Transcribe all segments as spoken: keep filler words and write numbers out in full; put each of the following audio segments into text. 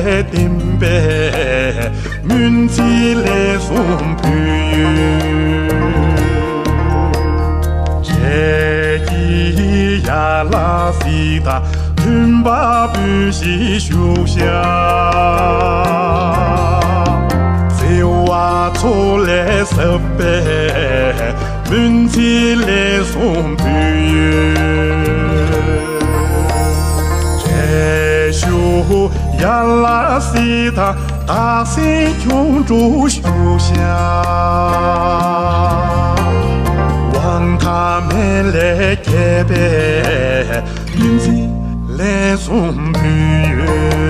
བསྟན་པའི་སྨོན་ཚིག་ལན་གསུམ་ཕུལ། ཁྱེད་ཀྱི་ཡ་ལ་སྲིད་དང་མཐུན་པ་སྤོས་ཤིག་བཞུགས་ཤག་བརྩེ་བ་ཚོགས་ལས་ཟབ་པའི་སྨོན་ཚིག་ལན་གསུམ་ཕུལ། རྒྱལ་བཞུགས་ཡ་ལ་སྲིད་དང་སྟག་སེང་ཁྱུང་འབྲུག་བཞུགས་ཤག་དབང་ཐང་མེད་ལས་རྒྱས་པའི་སྨོན་ཚིག་ལན་གསུམ་ཕུལ་ཡོད།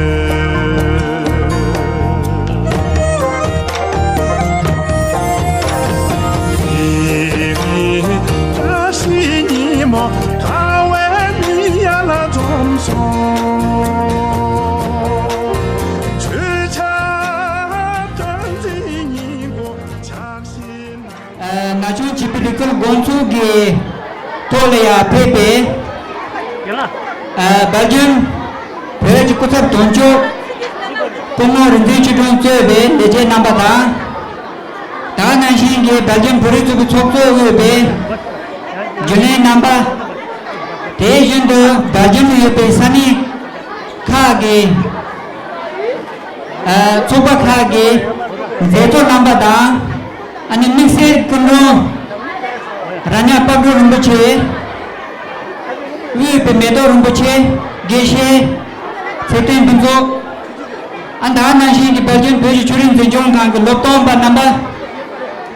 དེ་རིང་བཀྲ་ཤིས་ཉིན་མོ་དགའ་བའི་ཉིན་ཡར་ལ་འཛོམས་སོང་། ཆོས་ཆབ་སྟོན་འཛིན་ཉིན་མོ་ཆགས་ཤིང་། ན་ཆུང་བྱིས་པའི་རིག་རྩལ་དགོང་ཚོགས་ཀྱི་ཐོག་ལ་ཡང་ཕེབས་པའི་སྦེལ་ཇམ་བོད་ཀྱི་སྐུ་ཚབ་དོན་གཅོད་སྐུ་ངོ་རིག་འཛིན་ཆོས་སྒྲོན་གཙོས་པའི་ལས་བྱེད་རྣམ་པ་དང་། ད་ག་ནང་བཞིན་གྱི་སྦེལ་ཇམ་བོད་རིགས་ཚོགས་པའི་ཚོགས་གཙོས་དབུས་པའི་རྒྱུན་ལས་རྣམ་པ། དེ་བཞིན་དུ་སྦེལ་ཇམ་དུ་ཡོད་པའི་ས་གནས་ཁག་གི་ཚོགས་པ་ཁག་གི་མཛད་གཙོ་རྣམ་པ་དང་། ཨ་ནི་དམིགས་བསལ་སྐུ་མགྲོན་ར་ཉག་པ་སྒྲོན་རིན་པོ་ཆེ། དབུས་པའི་མེ་ཏོག་རིན་པོ་ཆེ། དགེ་བཤེས། ཚེ་བརྟན་ཕུན་ཚོགས། ཨ་ད་ག་ནང་བཞིན་གྱི་བལ་གྱོན་བོད་ཀྱི་ཆོས་རིག་འཛིན་སྐྱོང་ཁང་གི་སློབ་སྟོན་པ་རྣམ་པ།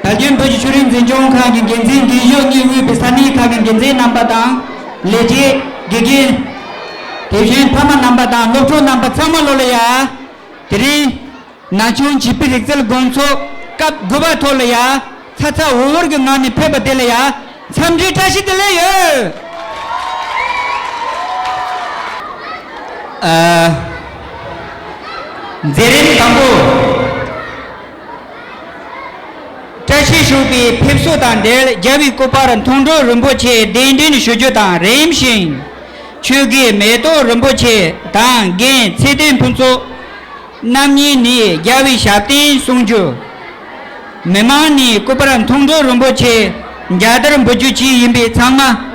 བལ་གྱོན་བོད་ཀྱི་ཆོས་རིག་འཛིན་སྐྱོང་ཁང་གི་འགན་འཛིན་འགན་བཞུགས་གཉིས་དབུས་པའི་ས་གནས་ཁག་གི་འགན་འཛིན་རྣམ་པ་དང་། ལས་བྱེད། དགེ་རྒན། དེ་བཞིན་ཕ་མ་རྣམ་པ་དང་སློབ་ཕྲུག་རྣམ་པ་ཚང་མ་ལོ་ལ་ཡ། དེ་རིང་། ན་ཆུང་བྱིས་པའི་རིག་རྩལ་དགོང་ཚོགས་སྐབས་དགུ་པ་ཐོག་ལ་ཡ། ཚ་ཚ་འུར་འུར་གྱི་ངང་ནས་ཕེབས་པ་དེ་ལ་ཡ། འཚམས་འདྲི་བཀྲ་ཤིས་བདེ་ལེགས་ཡོད། ཨ། མཛད་རིམ་དང་པོ། བཀྲ་ཤིས་ཞུགས་པའི་ཕེབས་བསུ་དང་འབྲེལ་རྒྱལ་བའི་སྐུ་པར་མཐོང་གྲོལ་རིན་པོ་ཆེ་གདན་འདྲེན་ཞུ་རྒྱུ་དང་། རིམ་བཞིན་ཆོས་དགེ་མེ་ཏོག་རིན་པོ་ཆེ་དང་རྒན་ཚེ་བརྟན་ཕུན་ཚོགས། རྣམ་གཉིས་ནས་རྒྱལ་བའི་ཞབས་བརྟན་གསུང་རྒྱུ། མི་མང་ནས་སྐུ་པར་མཐོང་གྲོལ་རིན་པོ་ཆེ་མཇལ་དར་འབུལ་རྒྱུ་བཅས་ཡིན་པས་ཚང་མ།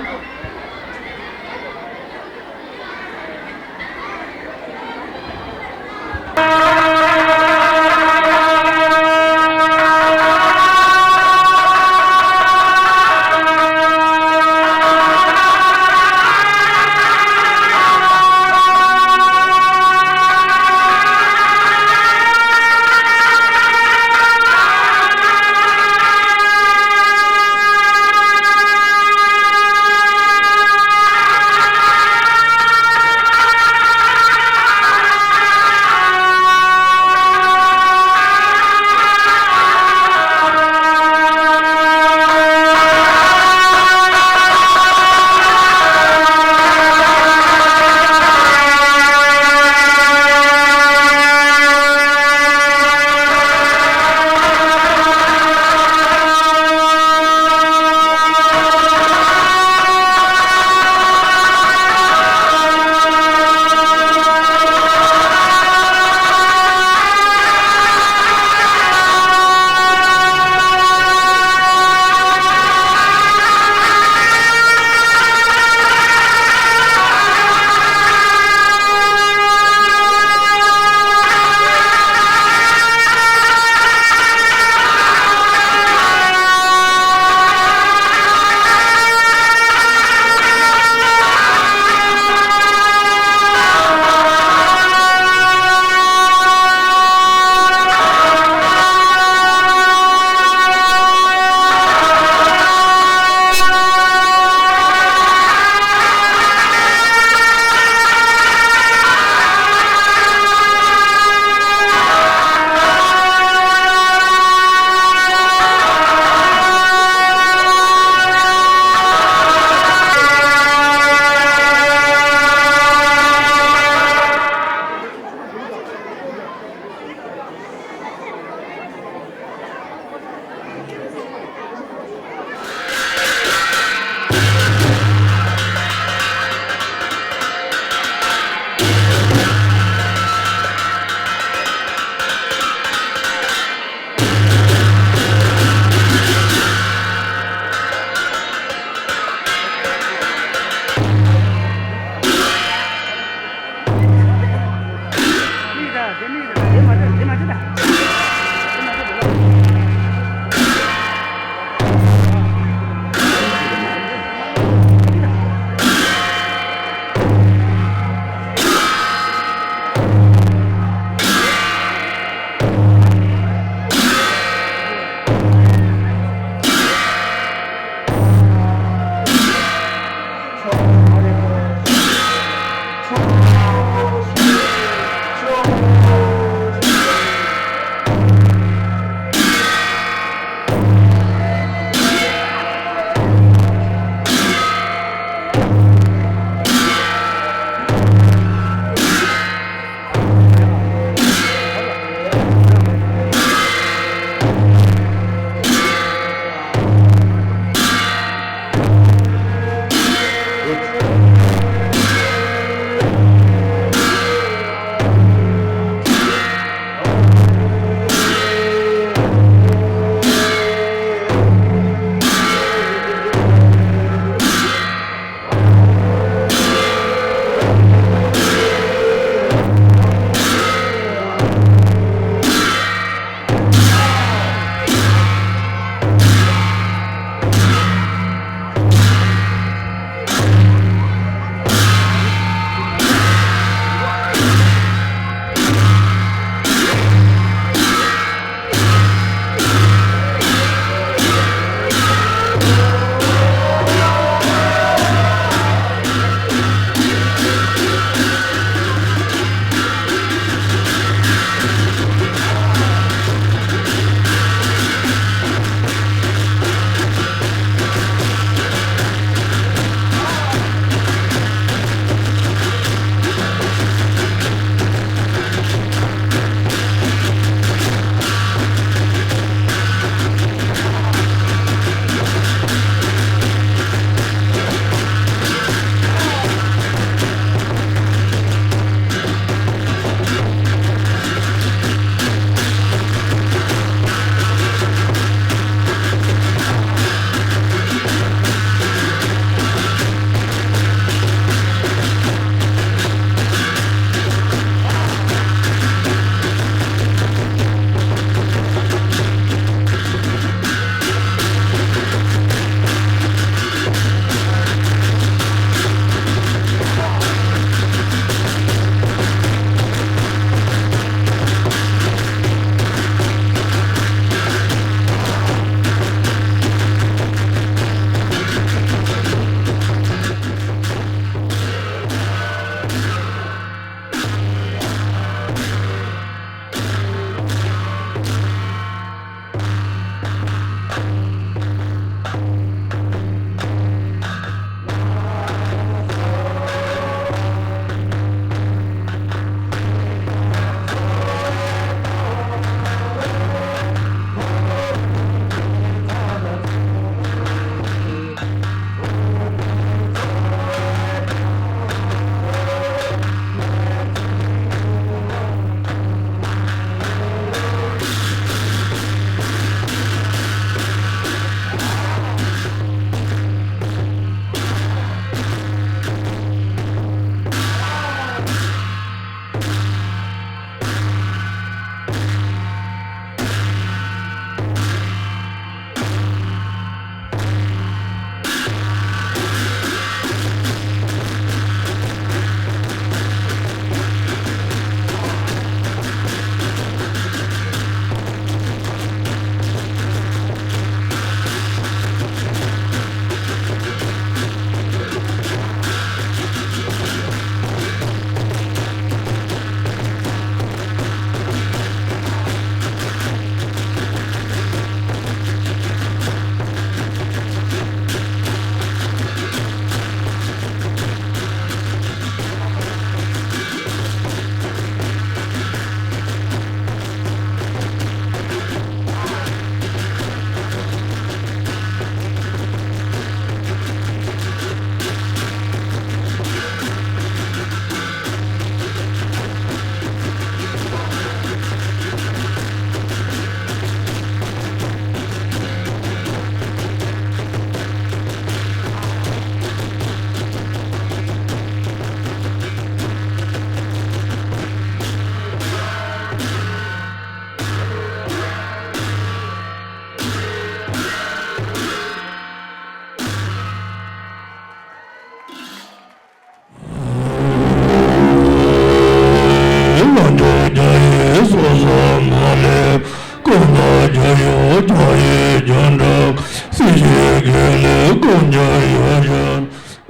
རྒྱལ་ཡོད་རྒྱལ་ཡི་རྒྱལ་འདྲ། སྲིད་ཞིའི་དགེ་ལས་དཀོན་མཆོག་ཡོད་ཞིང་།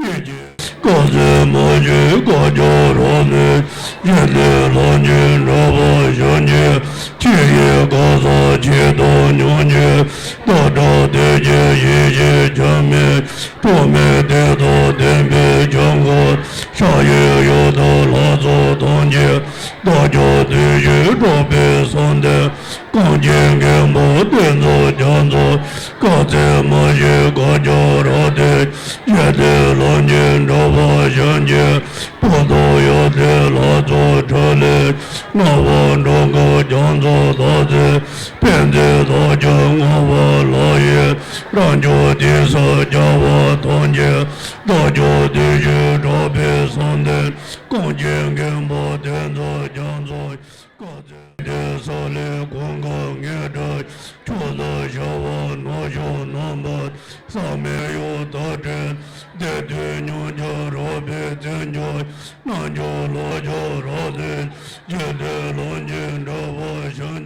ཡིད་ཀྱི་བཀའ་སྲུང་མ་བཞི་བཀའ་ཕྱོགས་རབ་གསལ། ཞི་བདེ་ལྷ་ཆེན་འགྲོ་བ་བྱང་ཆུབ། ཆོས་ཀྱི་གོ་ས་ཆེད་དུ་སྙོམས་ཆེན། སྟོབས་དང་ལྡན་ཞིང་ཡེ་ཤེས་འཆར་མེད། ཐོགས་མེད་བདེ་དང་ལྡན་པའི་བྱང་སྒོ། ཕྱག་གཡས་གཡོན་དུ་ལྷ་ཚོགས་ཐམས་ཅད། རྡོ་རྗེ་བདུད་བཞི་འཕྲོག་པའི་གསུང་སྟེ། རྐང་རྗེས་མགོན་པོ་གདན་ས་རྒྱ་མཚོ། བཀའ་སྩལ་མ་བཞི་བཀའ་ཕྱོགས་རབ་གསལ། ཞི་བདེ་ལྷ་ཆེན་འགྲོ་བ་བྱང་ཆུབ། སྤངས་རྟོགས་ཡོན་ཏན་ལྷ་ཚོགས་ཕྲིན་ལས། ལྔ་པ་འགྲོ་མགོན་རྒྱ་མཚོ་དག་ཚེ། ཕན་བདེའི་རྡོ་རྗེ་ལྔ་པ་ལག་གཡས། རང་བྱུང་གདན་ས་རྒྱལ་བ་ཐམས་ཅད། རྡོ་རྗེ་བདུད་བཞི་འཕྲོག་པའི་གསུང་སྟེ། རྐང་རྗེས་མགོན་པོ་གདན་ས་རྒྱ་མཚོ། བཀའ་སྩལ་ཏེ་ས་ལེ་གོང་གི་ངེས་སྒྲ། ཕྱོགས་བཅུ་ཞི་བ་ནག་ཕྱོགས་རྣམ་པ། བསམ་མེད་གཡོ་དག་བྲལ། བདེ་སྟོང་མྱང་འདས་རོལ་པའི་རྩེ་འཇོ། རྣལ་འབྱོར་ལྷ་མཆོག་རབ་གསལ། ཞི་བདེ་ལྷ་ཆེན་འགྲོ་བ་བྱང་ཆུབ།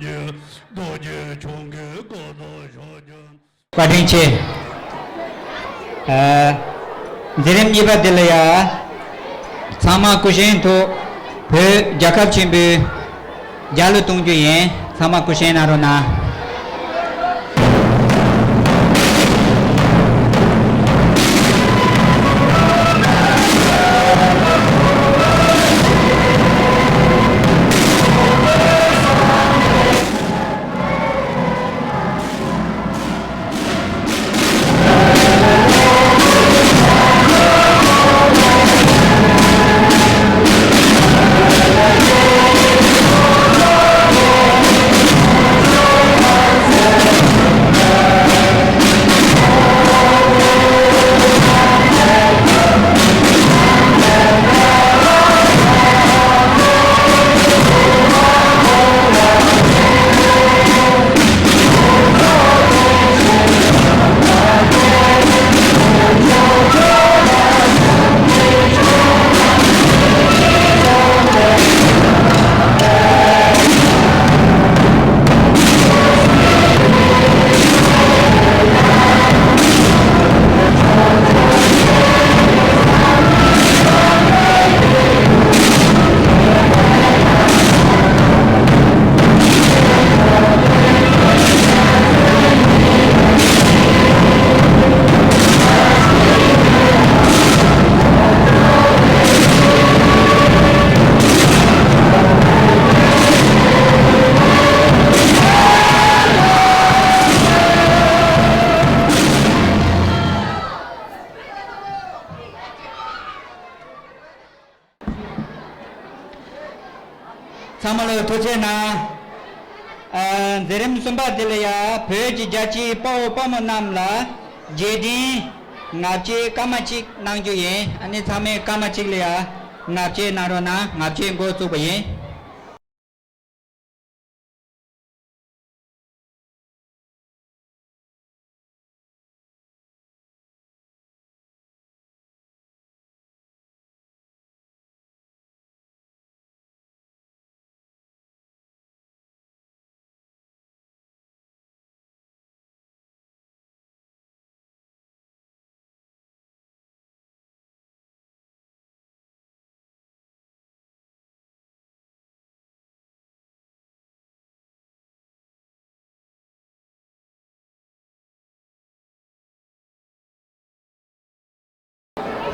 རྡོ་རྗེ་འཆང་གི་བཀའ་དང་ཕྱག་རྒྱ། བཀའ་དྲིན་ཆེ། ཨ། མཛད་རིམ་གཉིས་པ་འདི་ལ་ཡ། ཚང་མ་སྐུ་བཞེངས་ཐོག་བོད་རྒྱལ་ཁབ་ཆེན་པོའི་རྒྱལ་གླུ་གཏོང་རྒྱུ་ཡིན། ཚང་མ་སྐུ་བཞེངས་གནང་རོགས་གནང་། ཚང་མ་ལ་ཐུགས་རྗེ་གནང་། ཨ། མཛད་རིམ་གསུམ་པ་འདི་ལ་ཡ་བོད་ཀྱི་རྒྱལ་གཅེས་དཔའ་བོ་དཔའ་མོ་རྣམས་ལ་རྗེས་དྲན་ངག་བཅད་སྐར་མ་གཅིག་གནང་རྒྱུ་ཡིན། ཨ་ནི་ཚང་མས་སྐར་མ་གཅིག་ལ་ཡ་ངག་བཅད་གནང་རོགས་གནང་། ངག་བཅད་འགོ་བཙུགས་པ་ཡིན།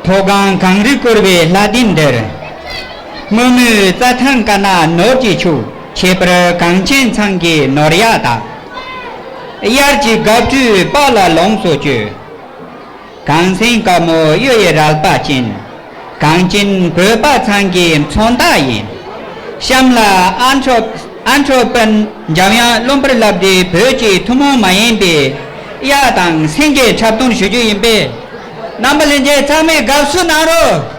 མཐོ་སྒང་གངས་རིས་བསྐོར་བའི་ལྷ་ལྡན་འདིར། སྔོན་མོའི་རྩྭ་ཐང་དཀར་ནག་ནོར་གྱི་ཕྱུགས། ཁྱད་པར་གངས་ཅན་ཚང་གི་ནོར་གཡག་དག། དབྱར་གྱི་དགའ་སྤྲོའི་དཔལ་ལ་ལོངས་སུ་སྤྱོད། གངས་སེང་དཀར་མོ་གཡུ་ཡི་རལ་པ་ཅན། གངས་ཅན་བོད་པ་ཚང་གི་མཚོན་རྟགས་ཡིན། གཤམ་ལ་ཨ་མཆོག་ཨ་མཆོག་སྤུན་འཇམ་དབྱངས་བློན་པོར་ལབ་སྟེ་བོད་ཀྱི་ཐུན་མོང་མ་ཡིན་པའི་གཡག་དང་སེང་གེ་འཁྲབ་སྟོན་ཞུ་རྒྱུ་ཡིན་པས། རྣམ་པ་ལྷན་རྒྱས་ཚང་མས་དགའ་བསུ་གནང་རོགས།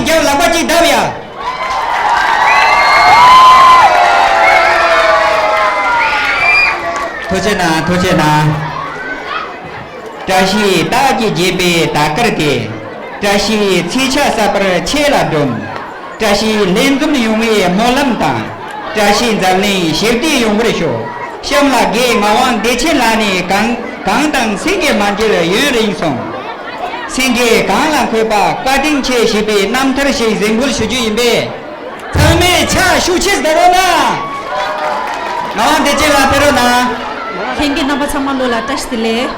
རྒྱབ་ལག་པ་གཅིག་བརྡབ་ཡ། ཐུགས་རྗེ་གནང་། ཐུགས་རྗེ་གནང་། བཀྲ་ཤིས་རྟགས་ཀྱིས་བརྒྱན་པའི་དར་དཀར་དེ། བཀྲ་ཤིས་ཚེས་ཆ་གསར་པར་ཆེད་ལ་སྒྲོན། བཀྲ་ཤིས་ལྷན་འཛོམས་ཡོང་བའི་སྨོན་ལམ་དང་། བཀྲ་ཤིས་འཛམ་གླིང་ཞི་བདེ་ཡོང་བར་ཤོག། གཤམ་ལ་རྒན་ངག་དབང་བདེ་ཆེན་ལགས་ནས་གང་གང་དང་སེང་གེ་མ་མཇལ་ཡུན་རིང་སོང་། སེང་གེ་གངས་ལ་འཁོད་པ་བཀའ་དྲིན་ཆེ་ཞེས་པའི་རྣམ་ཐར་ཞིག་གཟིགས་འབུལ་ཞུ་རྒྱུ་ཡིན་པས། ཚང་མས་ཕྱག་ཤུགས་ཆེ་བརྡབ་རོགས་གནང་། ངག་དབང་བདེ་ཆེན་ལགས་ཕེབས་རོགས་གནང་། ལྷན་རྒྱས་རྣམ་པ་ཚང་མ་ལོ་ལ་བཀྲ་ཤིས་བདེ་ལེགས།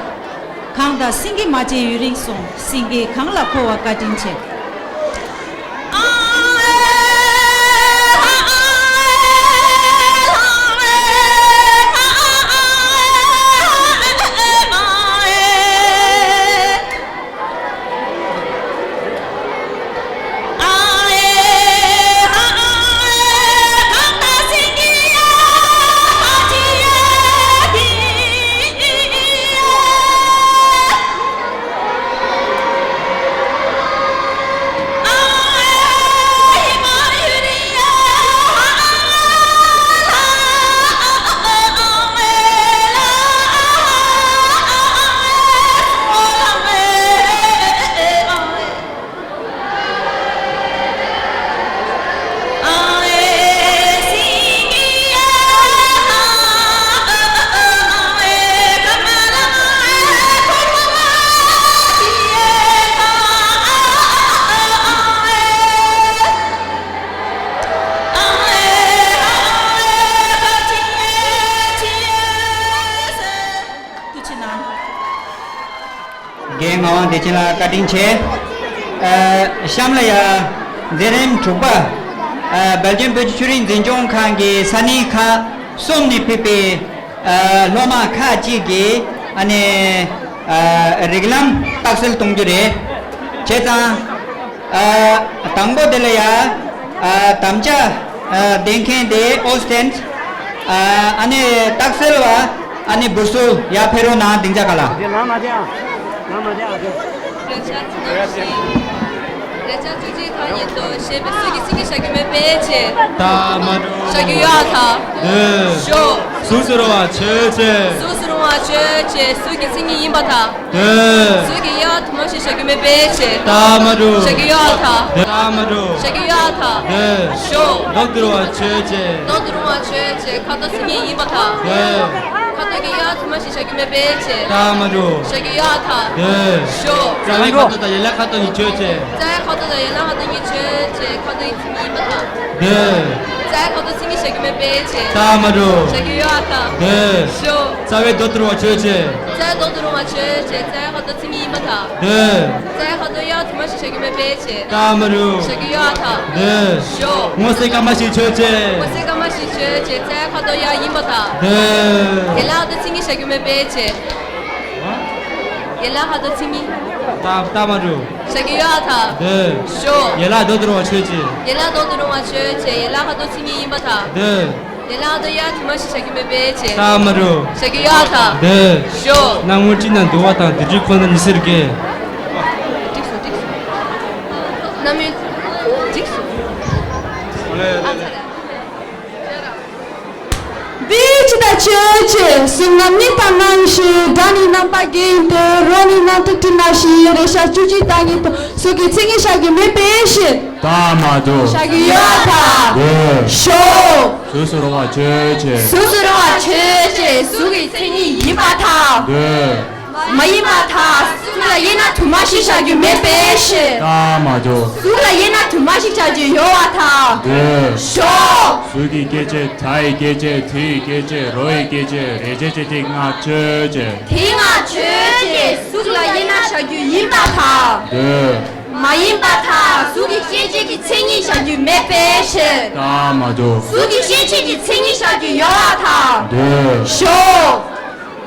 གངས་དང་སེང་གེ་མ་མཇལ་ཡུན་རིང་སོང་། སེང་གེ་གངས་ལ་འཁོད་པ་བཀའ་དྲིན་ཆེ། རྒན་ངག་དབང་བདེ་ཆེན་ལགས་བཀའ་དྲིན་ཆེ། ཨ། གཤམ་ལ་ཡ་མཛད་རིམ་དྲུག་པ། ཨ། སྦེལ་ཇམ་བོད་ཀྱི་ཆོས་རིག་འཛིན་སྐྱོང་ཁང་གི་ས་གནས་ཁག་གསུམ་ནས་ཕེབས་པའི། ཨ། སློབ་མ་ཁག་ཅིག་གིས་ཨ་ནི། ཨ། རིགས་ལམ་རྟགས་གསལ་གཏོང་རྒྱུ་རེད། བྱས་ཙང་། ཨ། དང་པོ་དེ་ལ་ཡ། ཨ། དམ་བཅའ། ཨ། འདེབས་མཁན་དེ་ཨོ་སྟན། ཨ། ཨ་ནི་རྟགས་གསལ་བ། ཨ་ནི་བུ་སུ་ཡར་ཕེབས་རོགས་གནང་། སྡིངས་ཆ་ཁ་ལ། རེད་ཆག་ཚིག་ནང་བཞིན། རེད་ཆག་བཅུ་གཅིག་ཐག་ཉེ་དུ་ཞེས་པའི་གཟུགས་ཀྱི་མཚན་ཉིད་བཞག་རྒྱུ་མེད་པའི་ཕྱིར། ད་མ་འགྲོ། བཞག་རྒྱུ་ཡོད་ཨ་ཐ། འདོད། ཞོག་གཟུགས་སུ་རུང་བ་ཆོས་ཅན། གཟུགས་སུ་རུང་བ་ཆོས་ཅན། གཟུགས་ཀྱི་མཚན་ཉིད་ཡིན་པར་ཐལ། འདོད། གཟུགས་ཀྱི་དབྱེ་བ་དུ་མ་ཞིག་བཞག་རྒྱུ་མེད་པའི་ཕྱིར། ད་མ་འགྲོ། བཞག་རྒྱུ་ཡོད་ཨ་ཐ། འདོད། ད་མ་འགྲོ། བཞག་རྒྱུ་ཡོད་ཨ་ཐ། འདོད། ཞོག་མདོག་ཏུ་རུང་བ་ཆོས་ཅན། མདོག་ཏུ་རུང་བ་ཆོས་ཅན། ཁ་དོག་མཚན་ཉིད་ཡིན་པར་ཐལ། འདོད། ཁ་དོག་གི་དབྱེ་བ་དུ་མ་ཞིག་བཞག་རྒྱུ་མེད་པའི་ཕྱིར། ད་མ་འགྲོ། བཞག་རྒྱུ་ཡོད་ཨ་ཐ། འདོད། ཞོག་རྩ་བའི་ཁ་དོག་དང་ཡན་ལག་ཁ་དོག་གཉིས་ཆོས་ཅན། རྩ་བའི་ཁ་དོག་དང་ཡན་ལག་ཁ་དོག་གཉིས་ཆོས་ཅན། ཁ་དོག་གི་མཚན་ཉིད་ཡིན་པར་ཐལ། འདོད། རྩ་བའི་ཁ་དོག་མཚན་ཉིད་བཞག་རྒྱུ་མེད་པའི་ཕྱིར། ད་མ་འགྲོ། བཞག་རྒྱུ་ཡོད་ཨ་ཐ། འདོད། ཞོག་རྩ་བའི་མདོག་ཏུ་རུང་བ་ཆོས་ཅན། རྩ་བའི་མདོག་ཏུ་རུང་བ་ཆོས་ཅན། རྩ་བའི་ཁ་དོག་མཚན་ཉིད་ཡིན་པར་ཐལ། འདོད། རྩ་བའི་ཁ་དོག་དབྱེ་བ་དུ་མ་ཞིག་བཞག་རྒྱུ་མེད་པའི་ཕྱིར། ད་མ་རུ། བཞག་རྒྱུ་ཡོད་ཨ་ཐ། འདོད། ཞོག་སྔོ་སེར་སྐར་མ་བཞི་ཆོས་ཅན། སྔོ་སེར་སྐར་མ་བཞི་ཆོས་ཅན། རྩ་བའི་ཁ་དོག་དབྱེ་བ་ཡིན་པར་ཐལ། འདོད། ཡན་ལག་ཁ་དོག་མཚན་ཉིད་བཞག་རྒྱུ་མེད་པའི་ཕྱིར། ཡན་ལག་ཁ་དོག་མཚན་ཉིད། ད་ད་མ་རུ། བཞག་རྒྱུ་ཡོད་ཨ་ཐ། འདོད། ཞོག་ཡན་ལག་མདོག་ཏུ་རུང་བ་ཆོས་ཅན། ཡན་ལག་མདོག་ཏུ་རུང་བ་ཆོས་ཅན། ཡན་ལག་ཁ་དོག་མཚན་ཉིད་ཡིན་པར་ཐལ། འདོད། ཡན་ལག་ཏུ་དབྱེ་བ་དུ་མ་ཞིག་བཞག་རྒྱུ་མེད་པའི་ཕྱིར། ད་མ་རུ། བཞག་རྒྱུ་ཡོད་ཨ་ཐ། འདོད། ཞོག་སྣང་ངོར་སྤྲིན་དང་དུ་བ་དང་། དེ་དུས་ཁོ་ན་ཉི་ཟེར་གྱི། འགྲིག་སོང་། འགྲིག་སོང་། རྣམ་སྨིན། འགྲིག་སོང་། འདི་ཕྱི་དང་ཆོས་ཅན། གཟུགས་རྣམ་སྨིན་པ་ནང་བཞིན། སྒྲ་ནི་རྣམ་པར་རྒྱན་ཡིན་ཏེ། རོ་ནི་རྣམ་སྤྲོས་སྤྲིན་ནང་བཞིན། རེག་བྱ་བཅུ་གཅིག་རྟགས་ཉིད་དུ། གཟུགས་ཀྱི་མཚན་ཉིད་བཞག་རྒྱུ་མེད་པའི་ཕྱིར། ད་མ་འདུག་བཞག་རྒྱུ་ཡོད་ཐལ། འདོད། ཞོག་གཟུགས་སུ་རུང་བ་ཆོས་ཅན། གཟུགས་སུ་རུང་བ་ཆོས་ཅན། གཟུགས་ཀྱི་མཚན་ཉིད་ཡིན་པར་ཐལ། འདོད། མ་ཡིན་པར་ཐལ། གཟུགས་ལ་དབྱེ་ན་དུ་མ་ཞིག་བཞག་རྒྱུ་མེད་པའི་ཕྱིར། ད་མ་འདུག་གཟུགས་ལ་དབྱེ་ན་དུ་མ་ཞིག་བཞག་རྒྱུ་ཡོད་པར་ཐལ། འདོད། ཞོག་གཟུགས་ཀྱི་སྐྱེ་མཆེད། སྒྲ་ཡི་སྐྱེ་མཆེད། དྲི་ཡི་སྐྱེ་མཆེད། རོ་ཡི་སྐྱེ་མཆེད། རེག་བྱའི་སྐྱེ་མཆེད་ལྔ་ཆོས་ཅན། དེ་ལྔ་ཆོས་ཅན། གཟུགས་ལ་དབྱེ་ན་བཞག་རྒྱུ་ཡིན་པར་ཐལ། འདོད། མ་ཡིན་པར་ཐལ། གཟུགས་ཀྱི་སྐྱེ་མཆེད་ཀྱི་མཚན་ཉིད་བཞག་རྒྱུ་མེད་པའི་ཕྱིར། ད་མ་འདུག་གཟུགས་ཀྱི་སྐྱེ་མཆེད་ཀྱི་མཚན་ཉིད་བཞག་རྒྱུ་ཡོད་པར་ཐལ། འདོད། ཞོག་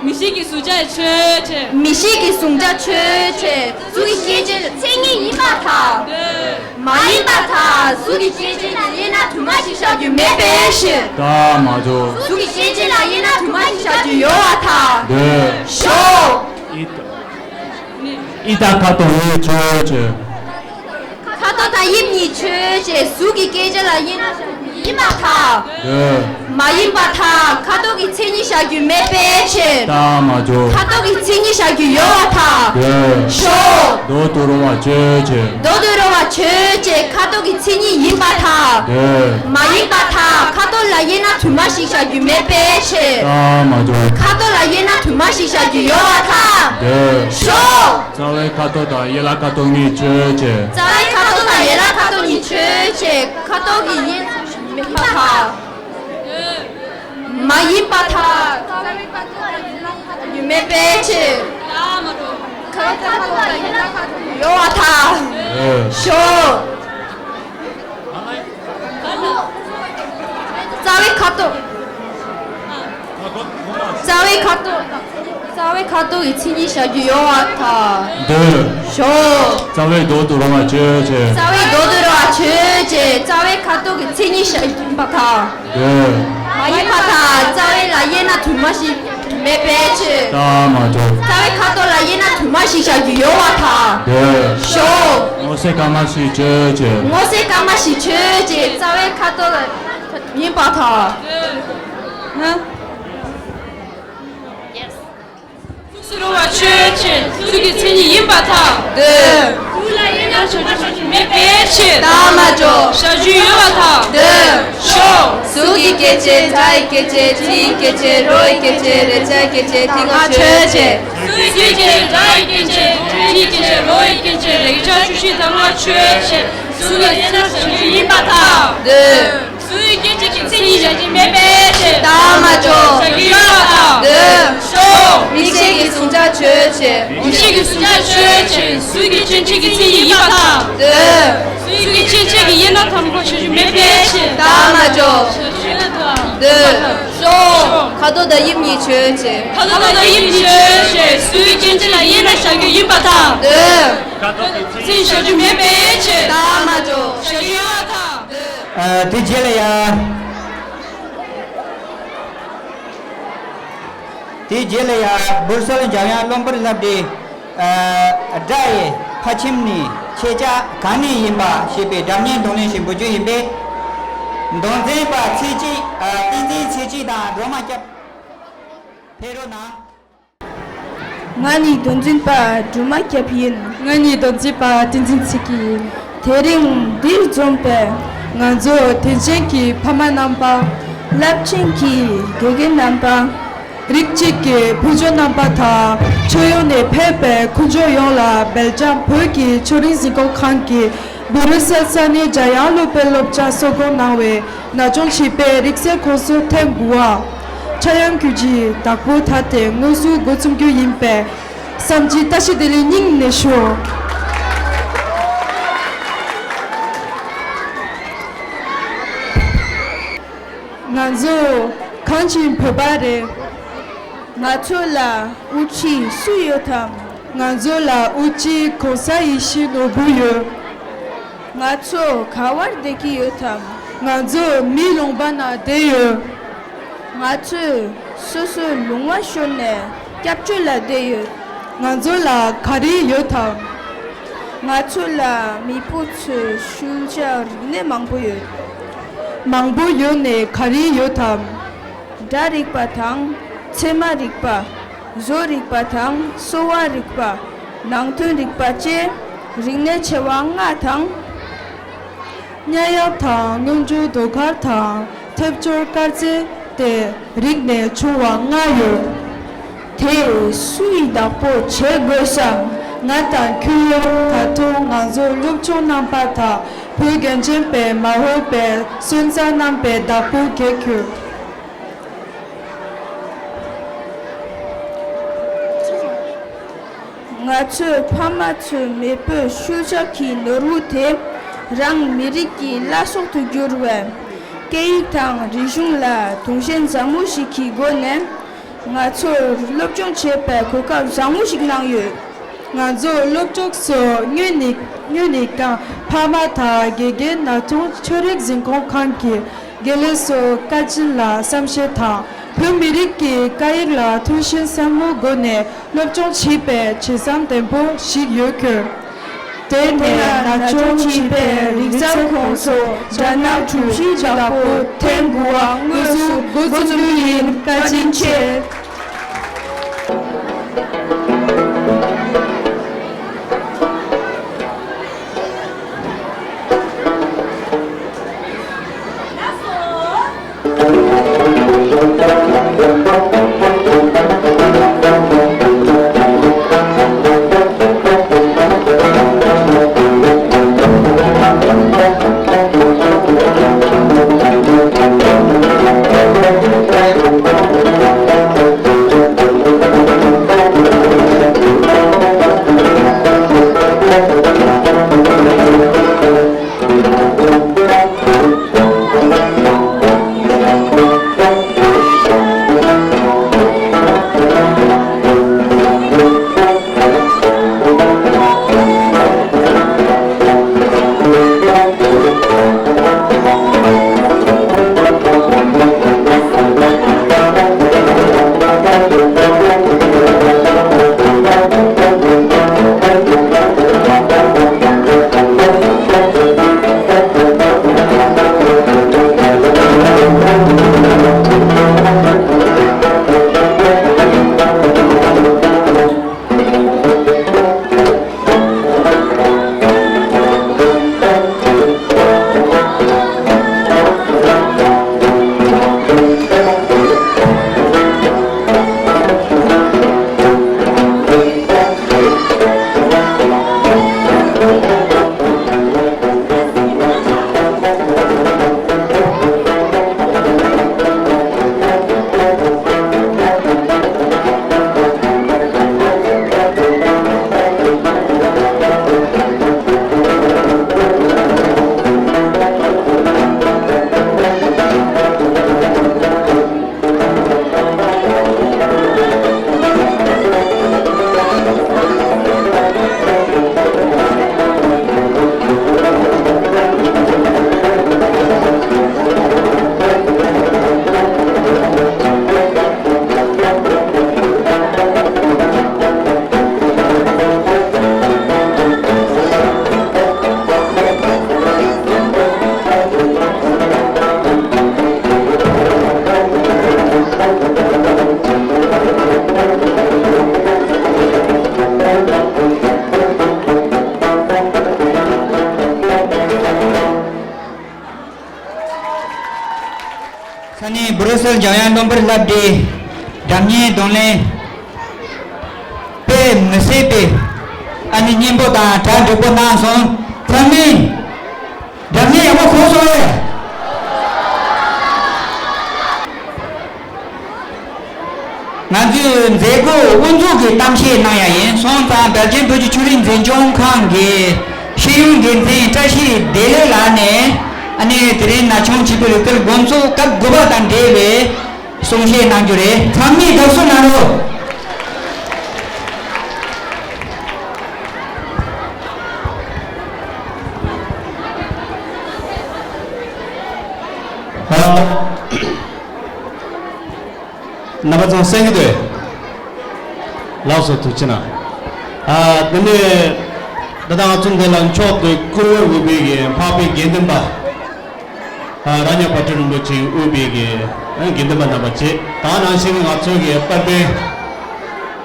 མིག་ཤེས་ཀྱི་གཟུགས་ཅན་ཆོས་ཅན། མིག་ཤེས་ཀྱི་གཟུགས་ཅན་ཆོས་ཅན། གཟུགས་ཀྱི་སྐྱེ་མཆེད་ཀྱི་མཚན་ཉིད་ཡིན་པར་ཐལ། འདོད། མ་ཡིན་པར་ཐལ། གཟུགས་ཀྱི་སྐྱེ་མཆེད་ལ་དབྱེ་ན་དུ་མ་ཞིག་བཞག་རྒྱུ་མེད་པའི་ཕྱིར། ད་མ་འདུག་གཟུགས་ཀྱི་སྐྱེ་མཆེད་ལ་དབྱེ་ན་དུ་མ་ཞིག་བཞག་རྒྱུ་ཡོད་པར་ཐལ། འདོད། ཞོག་ཨི་ད། ཨི་ད་ཁ་དོག་ལྔའི་ཆོས་ཅན། ཁ་དོག་ དང་དབྱིབས་གཉིས་ཆོས་ཅན། གཟུགས་ཀྱི་སྐད་ཅིག་ལ་དབྱེ་ན་བཞག་རྒྱུ་ཡིན་པར་ཐལ། འདོད། མ་ཡིན་པར་ཐལ། ཁ་དོག་གི་མཚན་ཉིད་བཞག་རྒྱུ་མེད་པའི་ཕྱིར། རྟགས་མ་འཇོག་ཁ་དོག་གི་མཚན་ཉིད་བཞག་རྒྱུ་ཡོད་པར་ཐལ། འདོད། ཞོག་འདོད་དུ་རུང་བ་ཆོས་ཅན། འདོད་དུ་རུང་བ་ཆོས་ཅན། ཁ་དོག་གི་མཚན་ཉིད་ཡིན་པར་ཐལ། འདོད། མ་ཡིན་པར་ཐལ། ཁ་དོག་ལ་དབྱེ་ན་དུ་མ་ཞིག་བཞག་རྒྱུ་མེད་པའི་ཕྱིར། རྟགས་མ་འཇོག་ཁ་དོག་ལ་དབྱེ་ན་དུ་མ་ཞིག་བཞག་རྒྱུ་ཡོད་པར་ཐལ། འདོད། ཞོག་རྩ་བའི་ཁ་དོག་དང་ཡན་ལག་ཁ་དོག་གཉིས་ཆོས་ཅན། རྩ་བའི་ཁ་དོག་དང་ཡན་ལག་ཁ་དོག་གཉིས་ཆོས་ཅན། ཁ་དོག་གི་དབྱེ་ན་མེད་པར་ཐལ། མ་ཡིན་པར་ཐལ། རྩ་བའི་ཁ་དོག་དང་ཡན་ལག་ཁ་དོག་གཉིས་མེད་པའི་ཕྱིར། ཁ་དོག་དང་ཡན་ལག་ཁ་དོག་གཉིས་ཡོད་པར་ཐལ། ཞོག་རྩ་བའི་ཁ་དོག་རྩ་བའི་ཁ་དོག་རྩ་བའི་ཁ་དོག་གི་མཚན་ཉིད་བཞག་རྒྱུ་ཡོད་པར་ཐལ། འདོད། ཞོག་རྩ་བའི་འདོད་དུ་རུང་བ་ཆོས་ཅན། རྩ་བའི་འདོད་དུ་རུང་བ་ཆོས་ཅན། རྩ་བའི་ཁ་དོག་གི་མཚན་ཉིད་བཞག་རྒྱུ་ཡིན་པར་ཐལ། འདོད། མ་ཡིན་པར་ཐལ། རྩ་བའི་ལ་དབྱེ་ན་དུ་མ་ཞིག་མེད་པའི་ཕྱིར། རྟགས་མ་འཇོག་རྩ་བའི་ཁ་དོག་ལ་དབྱེ་ན་དུ་མ་ཞིག་བཞག་རྒྱུ་ཡོད་པར་ཐལ། འདོད། ཞོག་སྔོ་སེར་དཀར་དམར་ཞིག་ཆོས་ཅན། སྔོ་སེར་དཀར་དམར་ཞིག་ཆོས་ཅན། རྩ་བའི་ཁ་དོག་ལ་ཡིན་པར་ཐལ། ཧ། གཟུགས་སུ་རུང་བ་ཆོས་ཅན། གཟུགས་ཀྱི་མཚན་ཉིད་ཡིན་པར་ཐལ། འདོད། གཟུགས་ལ་དབྱེ་ན་བཞག་རྒྱུ་མེད་པའི་ཕྱིར། རྟགས་མ་འཇོག་བཞག་རྒྱུ་ཡོད་པར་ཐལ། འདོད། ཞོག་གཟུགས་ཀྱི་སྐྱེ་མཆེད། སྒྲ་ཡི་སྐྱེ་མཆེད། དྲི་ཡི་སྐྱེ་མཆེད། རོ་ཡི་སྐྱེ་མཆེད། རེག་བྱ་ཡི་སྐྱེ་མཆེད། དེ་ལྔ་ཆོས་ཅན། གཟུགས་ཀྱི་སྐྱེ་མཆེད། སྒྲ་ཡི་སྐྱེ་མཆེད། དྲི་ཡི་སྐྱེ་མཆེད། རོ་ཡི་སྐྱེ་མཆེད། རེག་བྱ་བཅུ་བཞི་དང་ལྔ་ཆོས་ཅན། གཟུགས་ལ་དབྱེ་ན་བཞག་རྒྱུ་ཡིན་པར་ཐལ། འདོད། གཟུགས་ཀྱི་སྐྱེ་མཆེད་ཀྱི་མཚན་ཉིད་བཞག་རྒྱུ་མེད་པའི་ཕྱིར། རྟགས་མ་འཇོག་བཞག་རྒྱུ་ཡོད་པར་ཐལ། འདོད། ཞོག་མིག་ཤེས་ཀྱི་གཟུང་བྱ་ཆོས་ཅན། མིག་ཤེས་ཀྱི་གཟུང་བྱ་ཆོས་ཅན། གཟུགས་ཀྱི་སྐྱེ་མཆེད་ཀྱི་མཚན་ཉིད་ཡིན་པར་ཐལ། འདོད། གཟུགས་ཀྱི་སྐྱེ་མཆེད་ཀྱི་དབྱེ་ན་དང་པོ་བཞག་རྒྱུ་མེད་པའི་ཕྱིར། རྟགས་མ་འཇོག་འདོད། ཞོག་ཁ་དོག་དང་དབྱིབས་གཉིས་ཆོས་ཅན། ཁ་དོག་དང་དབྱིབས་གཉིས་ཆོས་ཅན། གཟུགས་ཀྱི་སྐྱེ་མཆེད་ལ་དབྱེ་ན་བཞག་རྒྱུ་ཡིན་པར་ཐལ། འདོད། མཚན་ཉིད་བཞག་རྒྱུ་མེད་པའི་ཕྱིར། རྟགས་མ་འཇོག་བཞག་རྒྱུ་ཡོད་པར་ཐལ། ཨ། དེ་རྗེས་ལ་ཡ། དེ་རྗེས་ལ་ཡ་བུར་སོལ་འཇམ་དབྱངས་བློན་པོར་ལྷ་བྲིས། ཨ། སྒྲ་ཡི་ཕ་ཁྱིམ་ནི་ཁྱེད་ཅག་གང་ནས་ཡིན་པ་ཞེས་པའི་སྒྲ་སྙན་རྡུང་ལེན་ཞིག་འབུལ་རྒྱུ་ཡིན་པས། མདོ་འཛིན་པ་ཚེ་སྐྱིད། ཨ། བསྟན་འཛིན་ཚེ་སྐྱིད་དང་སྒྲོལ་མ་སྐྱབས། ཕེབས་རོགས་གནང་། ང་ནི་མདོ་འཛིན་པ་སྒྲོལ་མ་སྐྱབས་ཡིན། ང་ནི་མདོ་འཛིན་པ་བསྟན་འཛིན་ཚེ་སྐྱིད་ཡིན། དེ་རིང་འདིར་འཛོམས་པའི་ང་ཚོ་དད་ཅན་གྱི་ཕ་མ་རྣམ་པ། རླབས་ཆེན་གྱི་དགེ་རྒན་རྣམ་པ། རིགས་གཅིག་གི་ཕུལ་བྱུང་རྣམ་པ་དང་ཕྱོགས་ཡོངས་ནས་ཕེབས་པའི་ཁོང་ཚོ་ཡོངས་ལ་སྦེལ་ཇམ་བོད་ཀྱི་ཆོས་རིག་འཛིན་སྐྱོང་ཁང་གི་བུ་རུ་སེལ་ས་གནས་འཇམ་དབྱངས་སློབ་དཔོན་སློབ་གྲྭ་གསོ་སྐོང་གནང་བའི་ན་ཆུང་བྱིས་པའི་རིག་རྩལ་ཁོངས་སུ་ཐེངས་དགུ་པ། ཕྲ་ཡང་རྒྱུད་ཀྱི་བདག་པོ་ད་ཐེངས་དངོས་སུ་འགོ་རྩོམ་རྒྱུ་ཡིན་པས། བསམ་སྤྱི་བཀྲ་ཤིས་བདེ་ལེགས་སྙིང་ནས་ཞུ། ང་ཚོ་གང་ཅི་བོད་པ་རེད། ང་ཚོ་ལ་དབུ་ཁྲིད་སུ་ཡོད་དམ། ང་ཚོ་ལ་དབུ་ཁྲིད་གོང་ས་ཡིད་བཞིན་ནོར་བུ་ཡོད། ང་ཚོ་ག་བར་བསྡད་ཀྱི་ཡོད་དམ། ང་ཚོ་མིའི་ལུང་པ་ན་བསྡད་ཡོད། ང་ཚོས་སོ་སོའི་ལུང་བ་ཤོར་ནས་སྐྱབས་བཅོལ་ལ་བསྡད་ཡོད། ང་ཚོ་ལ་ག་རེ་ཡོད་དམ། ང་ཚོ་ལ་མི་བུ་ཚོའི་ཤུལ་བཞག་རིག་གནས་མང་པོ་ཡོད། མང་པོ་ཡོད་ནས་ག་རེ་ཡོད་དམ། སྒྲ་རིག་པ་དང་ཚད་མ་རིག་པ། བཟོ་རིག་པ་དང་གསོ་བ་རིག་པ། ནང་དོན་རིག་པ་བཅས་རིག་གནས་ཆེ་བ་ལྔ་དང་། སྙན་དབྱངས་དང་སྔོན་འགྲོའི་ཟློས་གར་དང་ཐབས་སྦྱོར་དཀར་རྩེ་སྟེ་རིག་གནས་ཆུང་བ་ལྔ་ཡོད། དེ་སུ་ཡི་བདག་པོ་བྱེད་དགོས་སམ། ང་དང་ཁྱོད་ཡོད། ད་དུང་ང་ཚོ་སློབ་སྦྱོང་རྣམ་པ་དང་བོད་གངས་ཅན་པའི་མ་འོངས་པའི་སོན་རྩ་རྣམ་པའི་བདག་པོ་གལ་ཁྱོད། ང་ཚོའི་ཕ་མ་ཚོའི་མེས་པོའི་ཤུལ་བཞག་གི་ནོར་བུ་དེ་རང་མི་རིགས་ཀྱི་བླ་སྲོག་ཏུ་གྱུར་བའི་སྐད་ཡིག་དང་རིག་གཞུང་ལ་དུང་ཞེན་ཟབ་མོ་ཞིག་གི་སྒོ་ནས་ང་ཚོར་སློབ་སྦྱོང་བྱེད་པའི་གོ་སྐབས་བཟང་བོ་ཞིག་གནང་ཡོད། ང་ཚོ་སློབ་ཕྲུག་ཚོ་སྔོན་ནས་སྔོན་ནས་ཀྱང་ཕ་མ་དང་དགེ་རྒན་ན་ཆུང་ཆོས་རིག་འཛིན་སྐྱོང་ཁང་གི་དགེ་ལས་སུ་བཀའ་དྲིན་ལ་བསམ་ཤེས་དང་བོད་མི་རིགས་ཀྱི་སྐད་ཡིག་ལ་ཐུགས་ཞེན་ཟབ་མོའི་སྒོ་ནས་སློབ་སྦྱོང་བྱེད་པའི་བྱེད་བསམ་བརྟན་པོ་ཞིག་ཡོད་ཁུལ། དེ་ནས་ན་ཆུང་བྱིས་པའི་རིག་གསར་ཁོངས་སུ་སྦྲ་ནག་གྲུ་བཞི་བདག་པོ་ཐེངས་དགུ་བ་དངོས་སུ་འགོ་འཛུགས་རྒྱུ་ཡིན། བཀའ་དྲིན་ཆེ། ས་གནས་སྦུ་རུ་སེལ་འཇམ་དབྱངས་བློན་པོར་ལབ་སྟེ། སྒྲ་སྙན་གདོང་ལེན་དཔེ་མི་སྲིད་པའི་ཨ་ནི་སྙན་པོ་དང་གྲ་འགྲིག་པོ་གནང་སོང་། ཚང་མས་སྒྲ་སྙན་ཡག་པོ་གོ་སོང་ངས། ང་ཚོའི་མཛད་སྒོ་དབུ་འཛུགས་ཀྱི་གཏམ་བཤད་གནང་ཡ་ཡིན། སོང་ཙང་དར་རྒྱས་བོད་ཀྱི་ཆོས་རིག་འཛིན་སྐྱོང་ཁང་གི་ཤེས་ཡོན་འགན་འཛིན་བཀྲ་ཤིས་བདེ་ལེགས་ལགས་ནས། ཨ་ནི་དེ་རིང་ན་ཆུང་བྱིས་པའི་ལུས་རྩལ་དགོང་ཚོགས་སྐབས་དགུ་པ་དང་འབྲེལ་བའི་གསུང་བཤད་གནང་རྒྱུ་རེད། ཚང་མས་དགའ་བསུ་གནང་རོགས། ཨ། རྣམ་པ་ཚང་གསན་གྱི་འདུག་ལགས་སོ། ཐུགས་རྗེ་གནང་། ཨ། དེ་ནས་ད་ལྟ་ང་ཚོ་འདི་ལ་མཆོག་ཏུ་སྐུ་ངོ་དབུས་པའི་གི་འཕགས་པའི་དགེ་འདུན་པ། ཨ། ར་ཉག་པ་ཏྲི་རིན་པོ་ཆེ་དབུས་པའི་གི་དགེ་འདུན་པ་རྣམ་པ་བཅས། ད་ནང་བཞིན་ང་ཚོ་གི་དཔལ་ལྡན་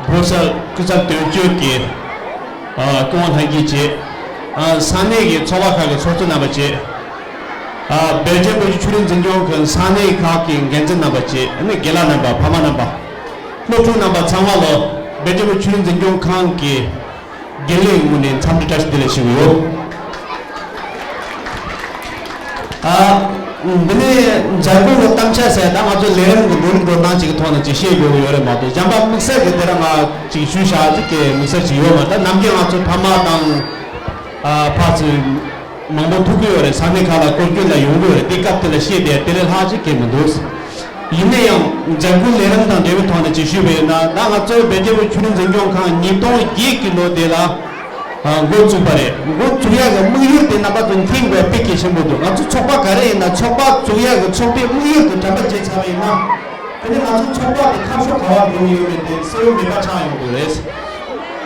བོད་ས་སྐུ་ཚབ་དོན་གཅོད་ཀྱི། ཨ། སྐུ་ངོ་ལྷན་རྒྱས་བཅས། ཨ། ས་གནས་ཀྱི་ཚོགས་པ་ཁག་གི་ཚོགས་གཙོ་རྣམ་པ་བཅས། ཨ། སྦེལ་ཇམ་བོད་ཀྱི་ཆོས་རིག་འཛིན་སྐྱོང་ཁང་ས་གནས་ཁག་གི་འགན་འཛིན་རྣམ་པ་བཅས། ཨ་ནི་རྒན་ལགས་རྣམ་པ། ཕ་མ་རྣམ་པ། སློབ་ཕྲུག་རྣམ་པ་ཚང་མ་ལོ། སྦེལ་ཇམ་བོད་ཀྱི་ཆོས་རིག་འཛིན་སྐྱོང་ཁང་གི་འགན་ལེན་ངོས་ནས་འཚམས་འདྲི་བཀྲ་ཤིས་བདེ་ལེགས་ཞུ་གི་ཡོད། ཨ། འདི་ནས་མཛད་སྒོ་གི་དམ་བཅའ་ཟེར། ད་ང་ཚོ་ལས་རིམ་གྱི་འགྲོ་ལུགས་འགྲོ་སྟངས་ཅིག་གི་ཐོག་ནས་ཅིག་བཤད་དགོས་ཀྱི་ཡོད་རེད་མ་གཏོགས། གཞན་པ་དམིགས་བསལ་གྱི་དེ་ར་ང་ཅིག་ཞུས་བཞག་ཅིག་གི་དམིགས་བསལ་ཅིག་ཡོད་མ་རེད། ད་ནམ་རྒྱུན་ང་ཚོ་ཕ་མ་དང་། ཨ། ཕ་ཚོས་མང་པོ་ཐུག་གི་ཡོད་རེད། ས་གནས་ཁག་ལ་སྐོར་སྐྱོད་ལ་ཡོང་གི་ཡོད་རེད། དེ་སྐབས་དེ་ལ་བཤད་བསྡད་དེ་ལས་ལྷག་ཅིག་གི་མི་འདུག་ཡིན་ན་ཡང་མཛད་སྒོའི་ལས་རིམ་དང་འབྲེལ་བའི་ཐོག་ནས་ཅིག་ཞུས་པ་ཡིན་ན། ད་ང་ཚོའི་སྦེལ་ཇམ་བོད་ཀྱི་ཆོས་རིག་འཛིན་སྐྱོང་ཁང་ཉིས་སྟོང་བརྒྱད་ཀྱི་ལོ་དེ་ལ། ཨ། འགོ་བཙུགས་པ་རེད། འགོ་བཙུགས་ཡག་གི་དམིགས་ཡུལ་དེ་རྣམ་པ་ཚོ་མཁྱེན་དགོས་དཔེ་གལ་ཆེན་པོ་འདུག་ང་ཚོ་ཚོགས་པ་ག་རེ་ཡིན་ན་ཚོགས་པ་བཙུགས་ཡག་གི་ཚོགས་པའི་དམིགས་ཡུལ་དེ་དྲན་པ་བརྗེད་ཚར་བ་ཡིན་ན། དེ་ནས་ང་ཚོ་ཚོགས་པ་དེ་ཁ་ཕྱོགས་ག་པར་འགྲོ་གི་ཡོད་མེད་དེ་གསལ་པོ་མེད་པ་ཆགས་ཡོང་གི་རེད།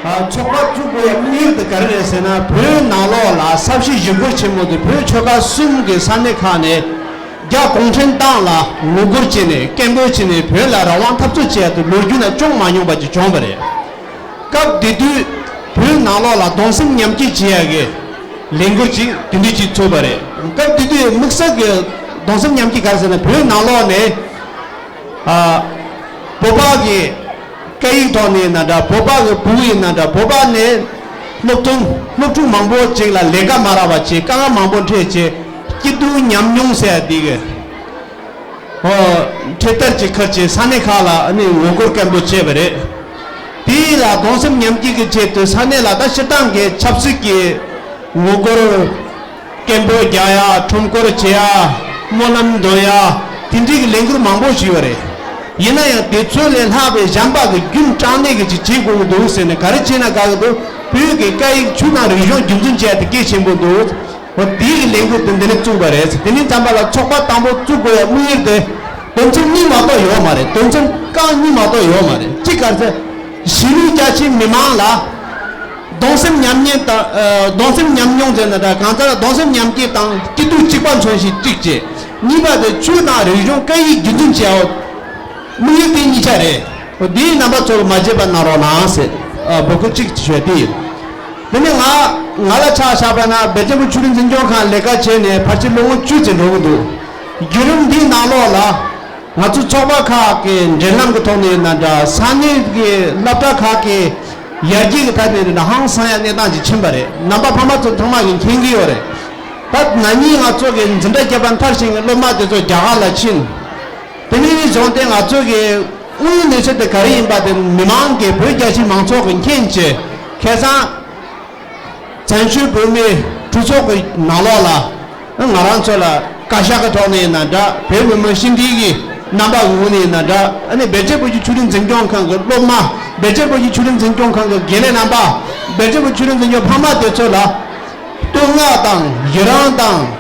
ཚོགས་པ་བཙུགས་དགོས་ཡ་དམིགས་ཡུལ་དེ་ག་རེ་རེད་ཟེར་ན། བོད་ནང་ལོགས་ལ་ས་བྱི་ཞི་རྒོལ་ཆེན་མོ་དེ་བོད་ཆོལ་ཁ་གསུམ་གྱི་ས་གནས་ཁག་ནས་རྒྱ་གུང་ཁྲན་ཏང་ལ་ངོ་རྒོལ་བྱས་ནས་སྐད་འབོད་བྱས་ནས་བོད་ལ་རང་དབང་འཐབ་རྩོད་བྱས་ཡ་དེ་ལོ་རྒྱུས་ན་བྱུང་མ་མྱོང་པ་ཅིག་བྱུང་བ་རེད། སྐབས་དེ་དུས་བོད་ནང་ལོགས་ལ་གདུང་སེམས་མཉམ་སྐྱེད་བྱེད་ཡ་གི་ལས་འགུལ་ཅིག་དེ་འདྲ་ཅིག་ཚུགས་པ་རེད། སྐབས་དེ་དུས་དམིགས་བསལ་གྱི་གདུང་སེམས་མཉམ་སྐྱེད་ག་རེ་ཟེར་ན། བོད་ནང་ལོགས་ནས་ཨ། བོད་པ་གི་སྐད་ཡིག་ཐོག་ནས་ཡིན་ན་འདྲ། བོད་པ་གི་ཕྲུ་གུ་ཡིན་ན་འདྲ། བོད་པ་ནས་སློབ་ཐོན་སློབ་ཕྲུག་མང་པོ་ཅིག་ལ་ལས་ཀ་མ་རག་པ་བྱས། དཀའ་ངལ་མང་པོ་འཕྲད་བྱས། སྐྱིད་སྡུག་མཉམ་མྱོང་ཟེར་ཡ་དེ་གི་ཨོ་འཕྲེད་དར་ཅིག་ཁུར་བྱས་ས་གནས་ཁག་ལ་ཨ་ནི་ངོ་རྒོལ་སྐད་འབོད་བྱས་པ་རེད། དེ་ལ་གདུང་སེམས་མཉམ་སྐྱེད་ཀྱི་ཆེད་དུ་ས་གནས་ལ་ད་སྤྱིར་བཏང་གི་ཆབ་སྲིད་ཀྱི་ངོ་རྒོལ་སྐད་འབོད་རྒྱག་ཡ། ཁྲོམ་སྐོར་བྱེད་ཡ། སྨོན་ལམ་འདོན་ཡ། དེ་འདྲའི་གི་ལས་འགུལ་མང་པོ་ཞིག་ཡོད་རེད། ཡིན་ན་ཡང་དེ་ཚོ་ལས་ལྷག་པའི་གཞན་པ་གི་རྒྱུན་དྲག་གནས་གི་ཅིག་བྱེད་དགོས་ཀྱི་འདུག་ཟེར་ནས། ག་རེ་བྱས་ན་དགའ་གི་འདུག་བོད་ཀྱི་སྐད་ཡིག་ཆོས་དང་རིག་གཞུང་རྒྱུན་འཛིན་བྱེད་ཡ་དེ་གལ་ཆེན་པོ་འདུག་འོ་དེའི་གི་ལས་འགུལ་དེ་འདི་ནས་བཙུགས་པ་རེད། དེ་ནས་བྱམས་པ་ལ་ཚོགས་པ་དང་པོ་བཙུགས་དགོས་ཡ་དམིགས་ཡུལ་དེ་དོན་ཚན་གཉིས་མ་གཏོགས་ཡོད་མ་རེད། དོན་ཚན་རྐང་གཉིས་མ་གཏོགས་ཡོད་མ་རེད། གཅིག་ག་རེ་ཟེར། གཞིས་ལུས་རྒྱ་ཆེའི་མི་མང་ལ་གདུང་སེམས་མཉམ་ཉེས་དང་། ཨ། གདུང་སེམས་མཉམ་མྱོང་ཟེར་ན་འདྲ། གང་ལྟར་གདུང་སེམས་མཉམ་སྐྱེད་དང་སྐྱིད་སྡུག་གཅིག་པ་མཚོན་ཞིང་གཅིག་བྱས། གཉིས་པ་དེ་ཆོས་དང་རིག་གཞུང་སྐད་ཡིག་རྒྱུན་འཛིན་བྱེད་འོ། དམིགས་ཡུལ་དེ་གཉིས་ཆ་རེད། འོ་འདིའི་རྣམ་པ་ཚོ་མ་བརྗེད་པ་གནང་རོགས་གནང་ཟེར། ཨ། འབོད་སྐུལ་གཅིག་ཞུ་ཡ་དེ་ཡིན། དེ་ནས་ང་ང་ལ་ཆ་བཞག་པ་ན་སྦེལ་ཇམ་བོད་ཆོས་རིག་འཛིན་སྐྱོང་ཁང་ལས་ཀ་བྱས་ནས་ཕལ་ཆེར་ལོ་ངོ་བཅུ་ཙམ་འགྲོ་གི་འདུག་བརྒྱུད་རིམ་འདིའི་ནང་ལོགས་ལ། ང་ཚོ་ཚོགས་པ་ཁག་གི་འབྲེལ་ལམ་གྱི་ཐོག་ནས་ཡིན་ན་འདྲ། ས་གནས་ཀྱི་སློབ་གྲྭ་ཁག་གི་ཡར་རྒྱས་ཀྱི་ཐད་ནས་ཡིན་ན་ཧང་སང་ཡ་གནས་སྟངས་ཅིག་ཕྱིན་པ་རེད། རྣམ་པ་ཕ་མ་ཚོ་ཚང་མ་གིས་མཁྱེན་གྱི་ཡོད་རེད། ད་ན་ནིང་ང་ཚོ་གི་འཛིན་གྲྭ་བརྒྱད་པ་མཐར་ཕྱིན་གྱི་སློབ་མ་དེ་ཚོ་རྒྱ་གར་ལ་ཕྱིན། དེ་ནས་བཟུང་སྟེ་ང་ཚོ་གི་དངོས་ཡོད་གནས་ཚུལ་དེ་ག་རེ་ཡིན་པ་དེ་མི་མང་གིས་བོད་རྒྱ་ཆེའི་མང་ཚོགས་ཀྱིས་མཁྱེན་བྱས། ཁ་སང་། བཙན་བྱོལ་བོད་མིའི་གྲོས་ཚོགས་ཀྱི་ནང་ལོགས་ལ་ང་རང་ཚོ་ལ་བཀའ་ཤག་གི་ཐོག་ནས་ཡིན་ན་འདྲ། བོད་མི་མང་སྤྱི་འཐུས་ཀྱི་རྣམ་པ་ངོས་ནས་ཡིན་ན་འདྲ། ཨ་ནི་སྦེལ་ཇམ་བོད་ཀྱི་ཆོས་རིག་འཛིན་སྐྱོང་ཁང་གི་སློབ་མ། སྦེལ་ཇམ་བོད་ཀྱི་ཆོས་རིག་འཛིན་སྐྱོང་ཁང་གི་དགེ་ལས་རྣམ་པ། སྦེལ་ཇམ་བོད་ཆོས་རིག་འཛིན་སྐྱོང་ཕ་མ་དེ་ཚོ་ལ་བསྟོད་བསྔགས་དང་ཡི་རངས་དང་།